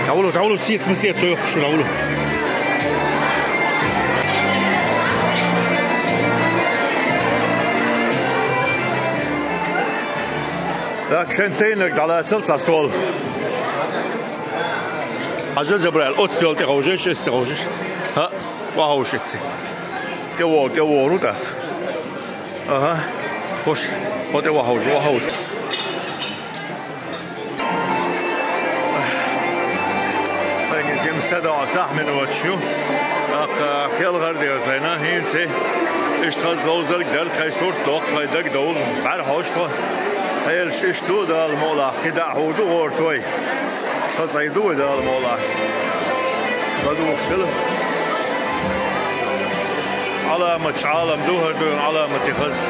Тавулу, тавулу, сиц, мы сиц, сойх, шу тавулу. Так, шен тайнаг далацал са стол. Хьажа, Жабраил, оцу доьлла тӀе ховшаш, эс тӀе ховшаш. ХӀаъ, ва ховшица. ТӀе вогӀу, тӀе вогӀу, ну, тӀаккха. Аха. Хош, хӀо тӀе ва ховш, ва ховш. Хайна, Джеймс, Ца доагӀа сахьмин оцаш ю. ТӀаккха хелхар деза сайна, хӀинца иштта хаза ловзалг дара, тхай сурт доккху, тхай дагадовла, бӀаьрхьош тхо. Хьелаш иштта ду, Дала мукъалахь, кхидӀа а хӀу ду гӀортор. Хаза Ӏийр ду вай, Дала мукъалахь. ЛадугӀуш хила. Ӏаламат Ӏалам ду, хӀара ду Ӏаламате хаза.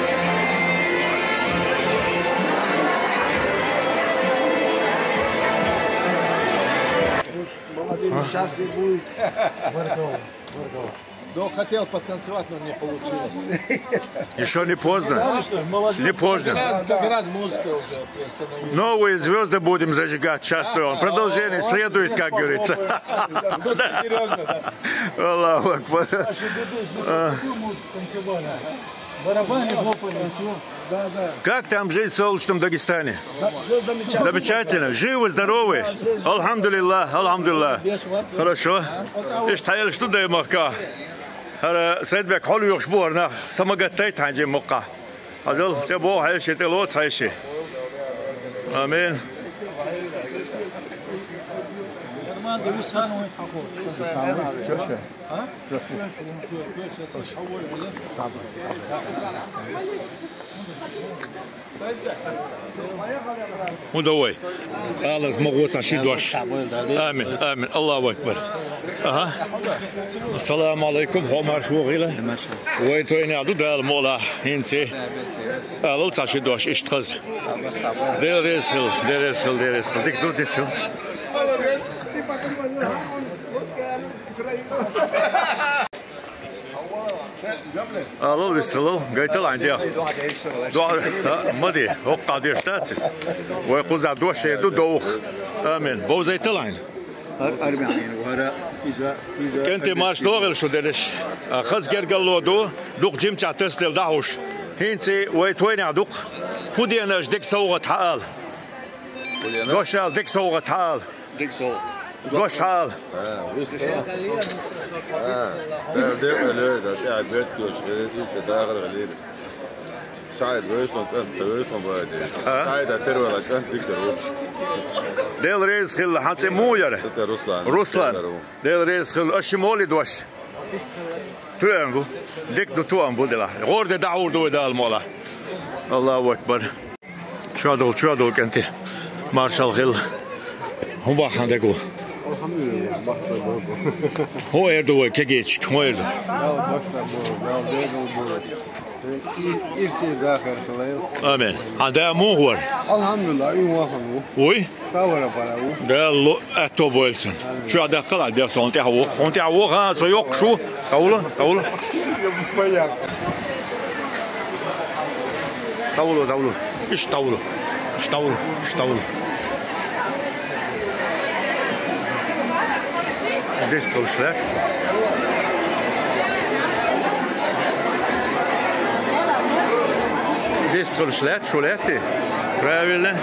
Молодец, сейчас и будет. Баркалла, баркалла. Ну, хотел потанцевать, но не получилось. Ещё не поздно. Молодец. Не поздно. Как раз, как раз музыка уже приостановилась. Новые звезды будем зажигать сейчас. Продолжение следует, как говорится. Серьезно, да. Аллаху акбар. Наши дедушки, ну, такую музыку танцевали. Барабаны хлопали, всё. Да, да. Как там жизнь в солнечном Дагестане? За- всё замечательно. Замечательно. Живы, здоровы? Да, всё. Алхамдулиллах, алхамдулиллах. Хорошо. Иштта хьелаш ду даймахка. ХӀара Сайдбек хьо лоьхуш бу хӀара нах, са ма гаттай тхьайн жимма мукъа. Хьажал, тӀе боху хьаьший, тӀе лоцу хьаьший. Амин. ХӀун дан вай? Аллас ма гӀо цхьа ши дош. Амин, амин. Аллаху акбар. Аха. Ассаламу алайкум, хьо марша вогӀийла. Вай тойнехь ду, Дала мукъалахь, хӀинца. Алал цхьа ши дош, иштта хаза. Дела реза хила, Дела реза хила, Дела реза хила. Дика ду, дисту. Алал, вистхилал, гайтал хьайн дегӀ. ДоӀа, а, ма де, хӀокхахь деш дац иза. Вай кхузахь дош эр ду, довха. Амин. Бовзайтал хьайна. Ар-, армянин вара, иза, иза КӀентий, марша догӀийла шу, дерриш. А, хаза гергарло ду, дукха жимчохь тасаделла дӀахьуш. ХӀинца вай тойнехь ду-кх. ХӀун дена аша дика совгӀат хьаала? Дош ала, дика совгӀат хьаала. Дика совгӀат. Дош хьаала. А, вуьшта. А, да, да, да, да, тӀаьхьа бетташ, иза дахар гӀалира. Шаьда вевзаш волу кӀант ца вевзаш ма баде. А? Шаьда тера вала кӀант дика ву. Дела реза хила, хьан цӀе муха яра? Сан цӀе Руслан. Руслан. Тера ву. Дела реза хила, аша ши моле дош. Тоьам бу. Дика ду, тоам бу делахь. ГӀор де дӀахьур ду вай, Дала мукъалахь. Аллаху акбар. Чоьдал, чоьдал, кӀанти. Маршалла хила. ХӀун боху хьан дагахь? Алхамдулиллах, бахса боху. ХӀун эр ду вай кегийчаьрга? ХӀун эр ду? Дала бахса боху, Дала дегал боху. И-, ирсе дахар хилайла. Амин. Хьан да муха вара? Алхамдулиллах, и вахана ву. Вуй? Ставара пара ву. Дала ло-, аьтто бойла цунна. Амин. Чу а даккхал а деш, хьуна тӀехь ву. Хьуна тӀехь ву, ха, со йоккхуш ву. Тавла, тавла. Понятно. Тавла, тавла. Иштта тавла. Иштта тавла. Иштта тавла. Дистхуьлуш лаьтта. Дистхуьлуш лаьтта, шу лаьтта. Правильно.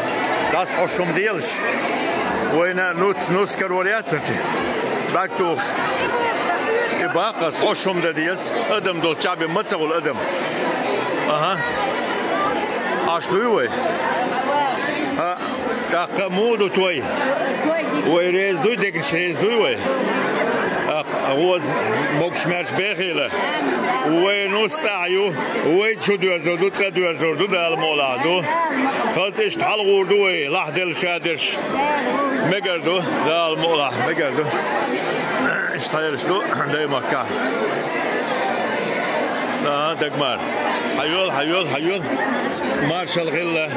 ДӀасахьош хӀума делаш. Вайна нуц, нус карор яцарти. БӀаьрг тухуш. И баккхас хьош хӀума дан деза. Адам долчу чӀагӀбина ма ца хуьлу адам. Аха. Аш дуй вай? ХӀа, тӀаккха муха ду той? Вай реза дуй, дегнаш реза дуй вай? ТӀаккха гӀоза могуш-маьрша бехийла. Вай нус цӀахь ю, вай чу доьрзур ду, цӀа доьрзур ду, Дала мукъалахь ду. Хаза иштта хьалагӀур ду вай, лахь делла ша дерш. Мегар ду, Дала мукъалахь, мегар ду. Иштта хьелаш ду даймахкахь. А, дагмар. Хьайол, хьайол, хьайол. Маршалла хила.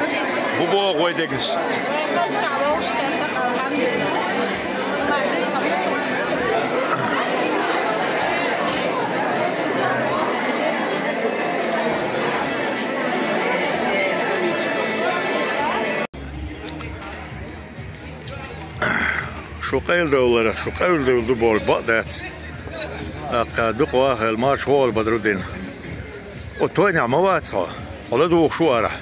Бу боху вай дегнаш. Шу къайладовлара, шу къайладовла ду бохург бакъ дац. ТӀаккха дукха вахийла, марша вогӀийла, Бадрудин. Оцу тойнехь ма вац хьо? Хьо ладугӀуш ву арахь?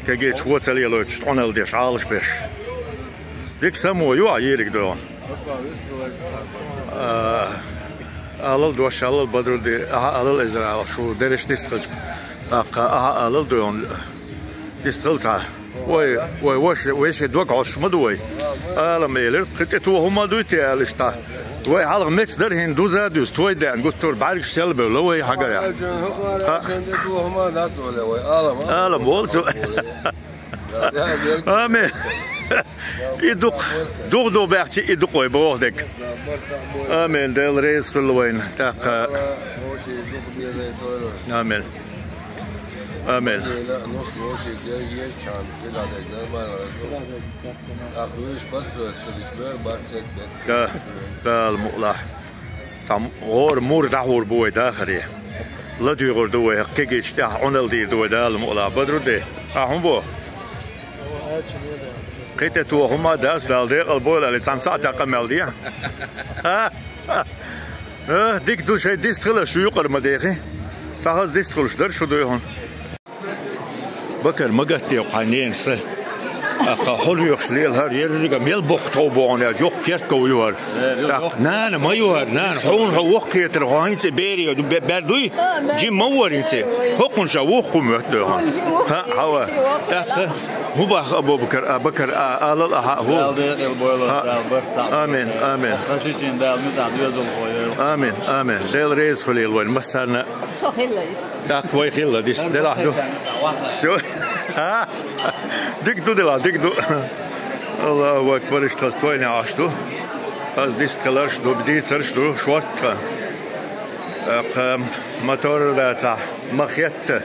Кегийчаьрга вон ца лелойтуш, тӀонал деш, Ӏалаш беш. Дика само ю ахь йийриг догӀу. А, алал дош, алал Бадруди, ахьа алал эзар ала, шу дерриш дистхилча. ТӀаккха ахьа алал догӀу, дистхила цхьа. Вай, вай, вай, вай, ши дог Ӏош ма ду вай. Алам элира, кхин тӀе тоха хӀума дуй те аьлла иштта. Вай хьалха меца дара хӀинца дуза а дуьза, той деана гуттар а бӀаргаш селла бевлла вай хьагарехь. Алам волчу. Амин. И дукха, дукха ду баьхчи, и дукха вай боху дег. Амин. Дела реза хуьлла вайна. ТӀаккха. Амин. Амин. Да, Дала мукълахь. Цхьа гӀора мур дӀахьур бу вай дахаре. ЛадуьйгӀур ду вай, кегийчу тӀехь Ӏуналла дийр ду вай, Дала мукълахь. Бадру де, ахьа хӀун бо? Кхин тӀе тоха хӀума дац, Дала декъал бойла али, цхьана сахьтехь къамел де. А? А, дика ду, шайн дист хила шу юкъара ма дехи. Цхьа хаза дист хуьлуш дара шу дуй хьуна. Бакар, ма гатде хьайн ненан са. Аккха хьо лоьхуш лела хӀара, еррига мел боккха тхов бу хьуна, аьлла, йоккха керт ков ю хӀара. ТӀаккха нана ма ю хӀара, нана, хьуна хьо воккхетар, хьо хӀинца бере ду, бе-, бер дуй? Жим ма вара хӀинца. ХӀокхунна ша воккха хӀума моьтту хьуна. ХӀаъ, хьава. ТӀаккха хӀун баха, Абу-Бакар, а, Бакар, а, алал ахьа, хӀу. Дала декъал бойла, Дала барт цхьаъ. Амин, амин. Тхан шичийн Дала муьтӀахь доьзалхо йойла. Амин, амин. Дела реза хуьлийла вайн массарна. Со хилла иза. ТӀаккха вай хилла, дис, делахь ду. Всё. А? Дика ду делахь, дика ду. Аллаху акбар, иштта хаза тойне Ӏаш ду. Хаза дист хиларш ду, дийцарш ду, шортта. ТӀаккха мотор дацахь, ма хетта.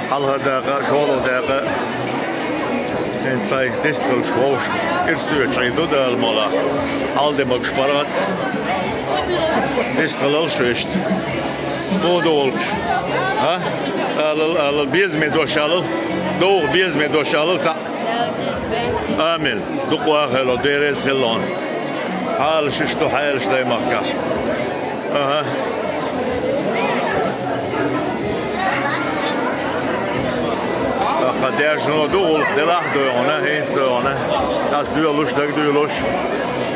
Хьалха дакъа, шолгӀа дакъа. ХӀинца тхай дистхилча вовшашка ирс доьчу Ӏийд ду Дала мукъалахь. Хьал де могуш паргӀат. Дистхилалаш ву иштта. Муха ду гӀуллакхаш? А? Алал, алал, безаме дош алал. ДовгӀа безаме дош алал цхьаъ. Амин. Дукха ваха хила, Дела реза хила хьуна. Хьалаш иштта ду, хьелаш дай махкахь. Аха. Аха, даьржано ду, гӀуллакх делахь а дойгӀана, хӀинца дойгӀана. Ас доьлуш, дагадоьлуш.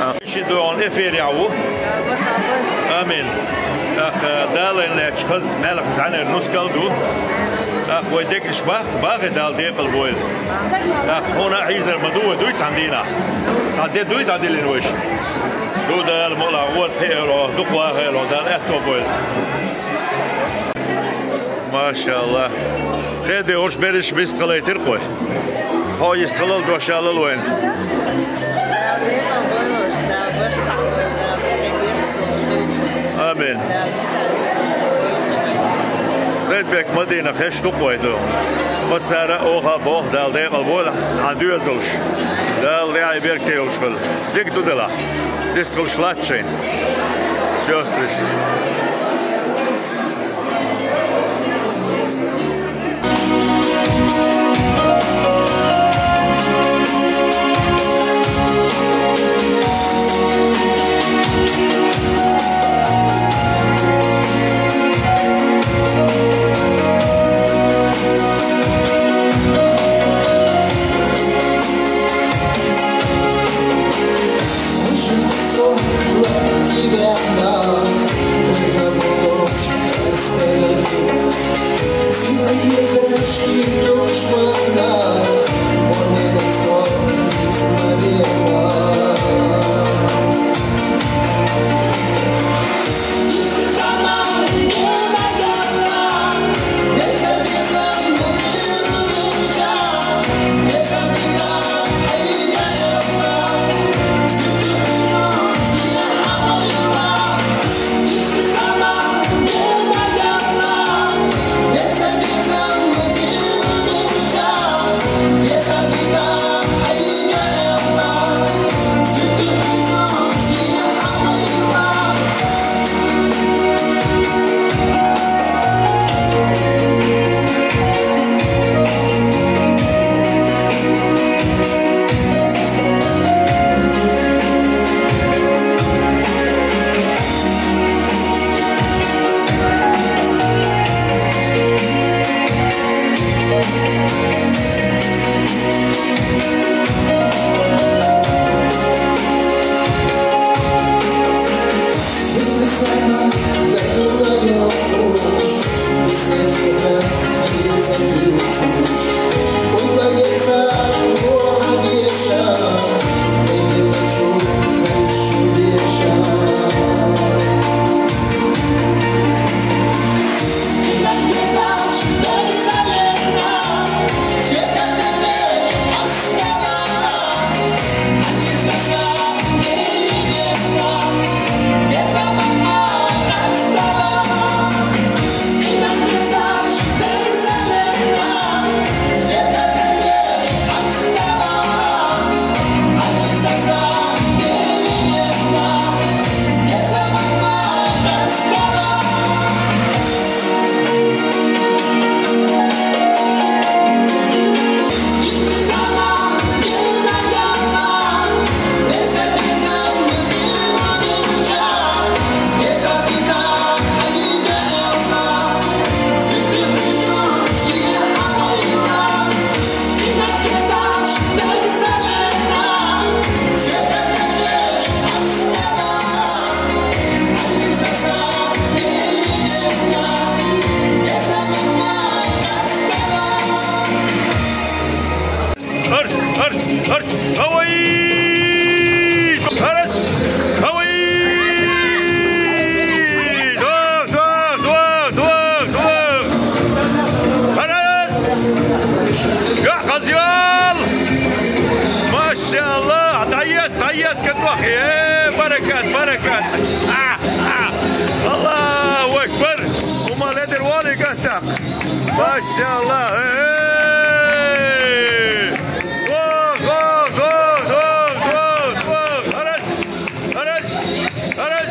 Аха. Ши дойгӀана эфирехь ву. Амин. Аха, Дала лаьтташ хаза, маьлхан зӀаьнара нускал ду. Аха, вай дегнаш бах-, бахе Дала декъал бойла. Аха, хьуна а хьийзар ма ду вай, дуй цхьана дийнахь? Цхьа де дуй дӀадиллина вайша? Ду Дала мукъалахь, ваза кхиаро, дукха вахаро, Дала аьтто бойла. Машалла. Кхе де уьш берриш бистхилайтира кхой. Хьо йистхилал дош алал вайна. Амин. Сайдбек, Мадина хеш ду кхой ду. Массара а оха а боху, Дала декъал бойла хьан доьзалш. Дала дехьа беркате йолуш хила. Дика ду делахь. Дистхилаш лаьтта шайна. Сестраш. Maşallah. Hey! Oh, oh, oh, oh, oh, oh. Haraç! Haraç! Haraç!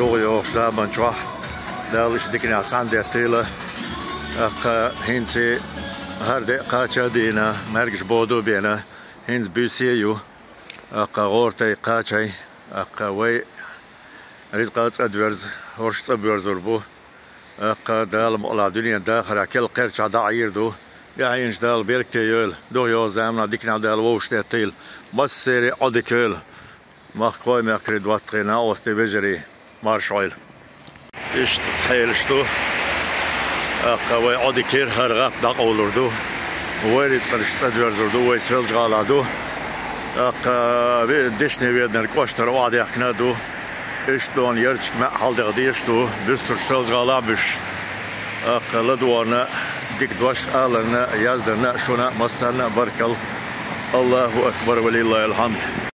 Юха йогӀуш заман чохь Дала иштта диканехь цхьаьна деттийла. ТӀаккха хӀинца хӀара де кхача а дийна, маьргаш боду а бена, хӀинца буьйса а ю. ТӀаккха гӀортий, кхачий, тӀаккха вай ризкъа цӀа доьрзу, хӀорш цӀа боьрзур бу. ТӀаккха Дала мукъалахь дуьнен дахарехь керла кхерчахь дӀа а йийр ду. ТӀаьхьенаш Дала беркате йойла, юха йогӀу заманахь диканехь Дала вовшах деттийла. Массеран а Ӏодика йойла. Махкахой, мехкарий, доттагӀий, накъостий, вежарий, марша Ӏойла. Иштта хьелаш ду. ТӀаккха вай Ӏодика йира, хӀара гӀап дӀакъовлур ду. Вай рицкъанаш цӀа доьрзур ду, вай Соьлжа-ГӀалахь ду. ТӀаккха ве-, Дешне-Веданара кӀоштара охьадаьхкина а ду. Иштта дона ярташка маьӀ хьаладаха дезаш ду, буьстурш Соьлжа-ГӀалахь а буьсуш. ТӀаккха ладогӀарна дика дош аларна, яздарна шуна массарна а баркалла. Аллаху акбар, ва лиллахил хьамд.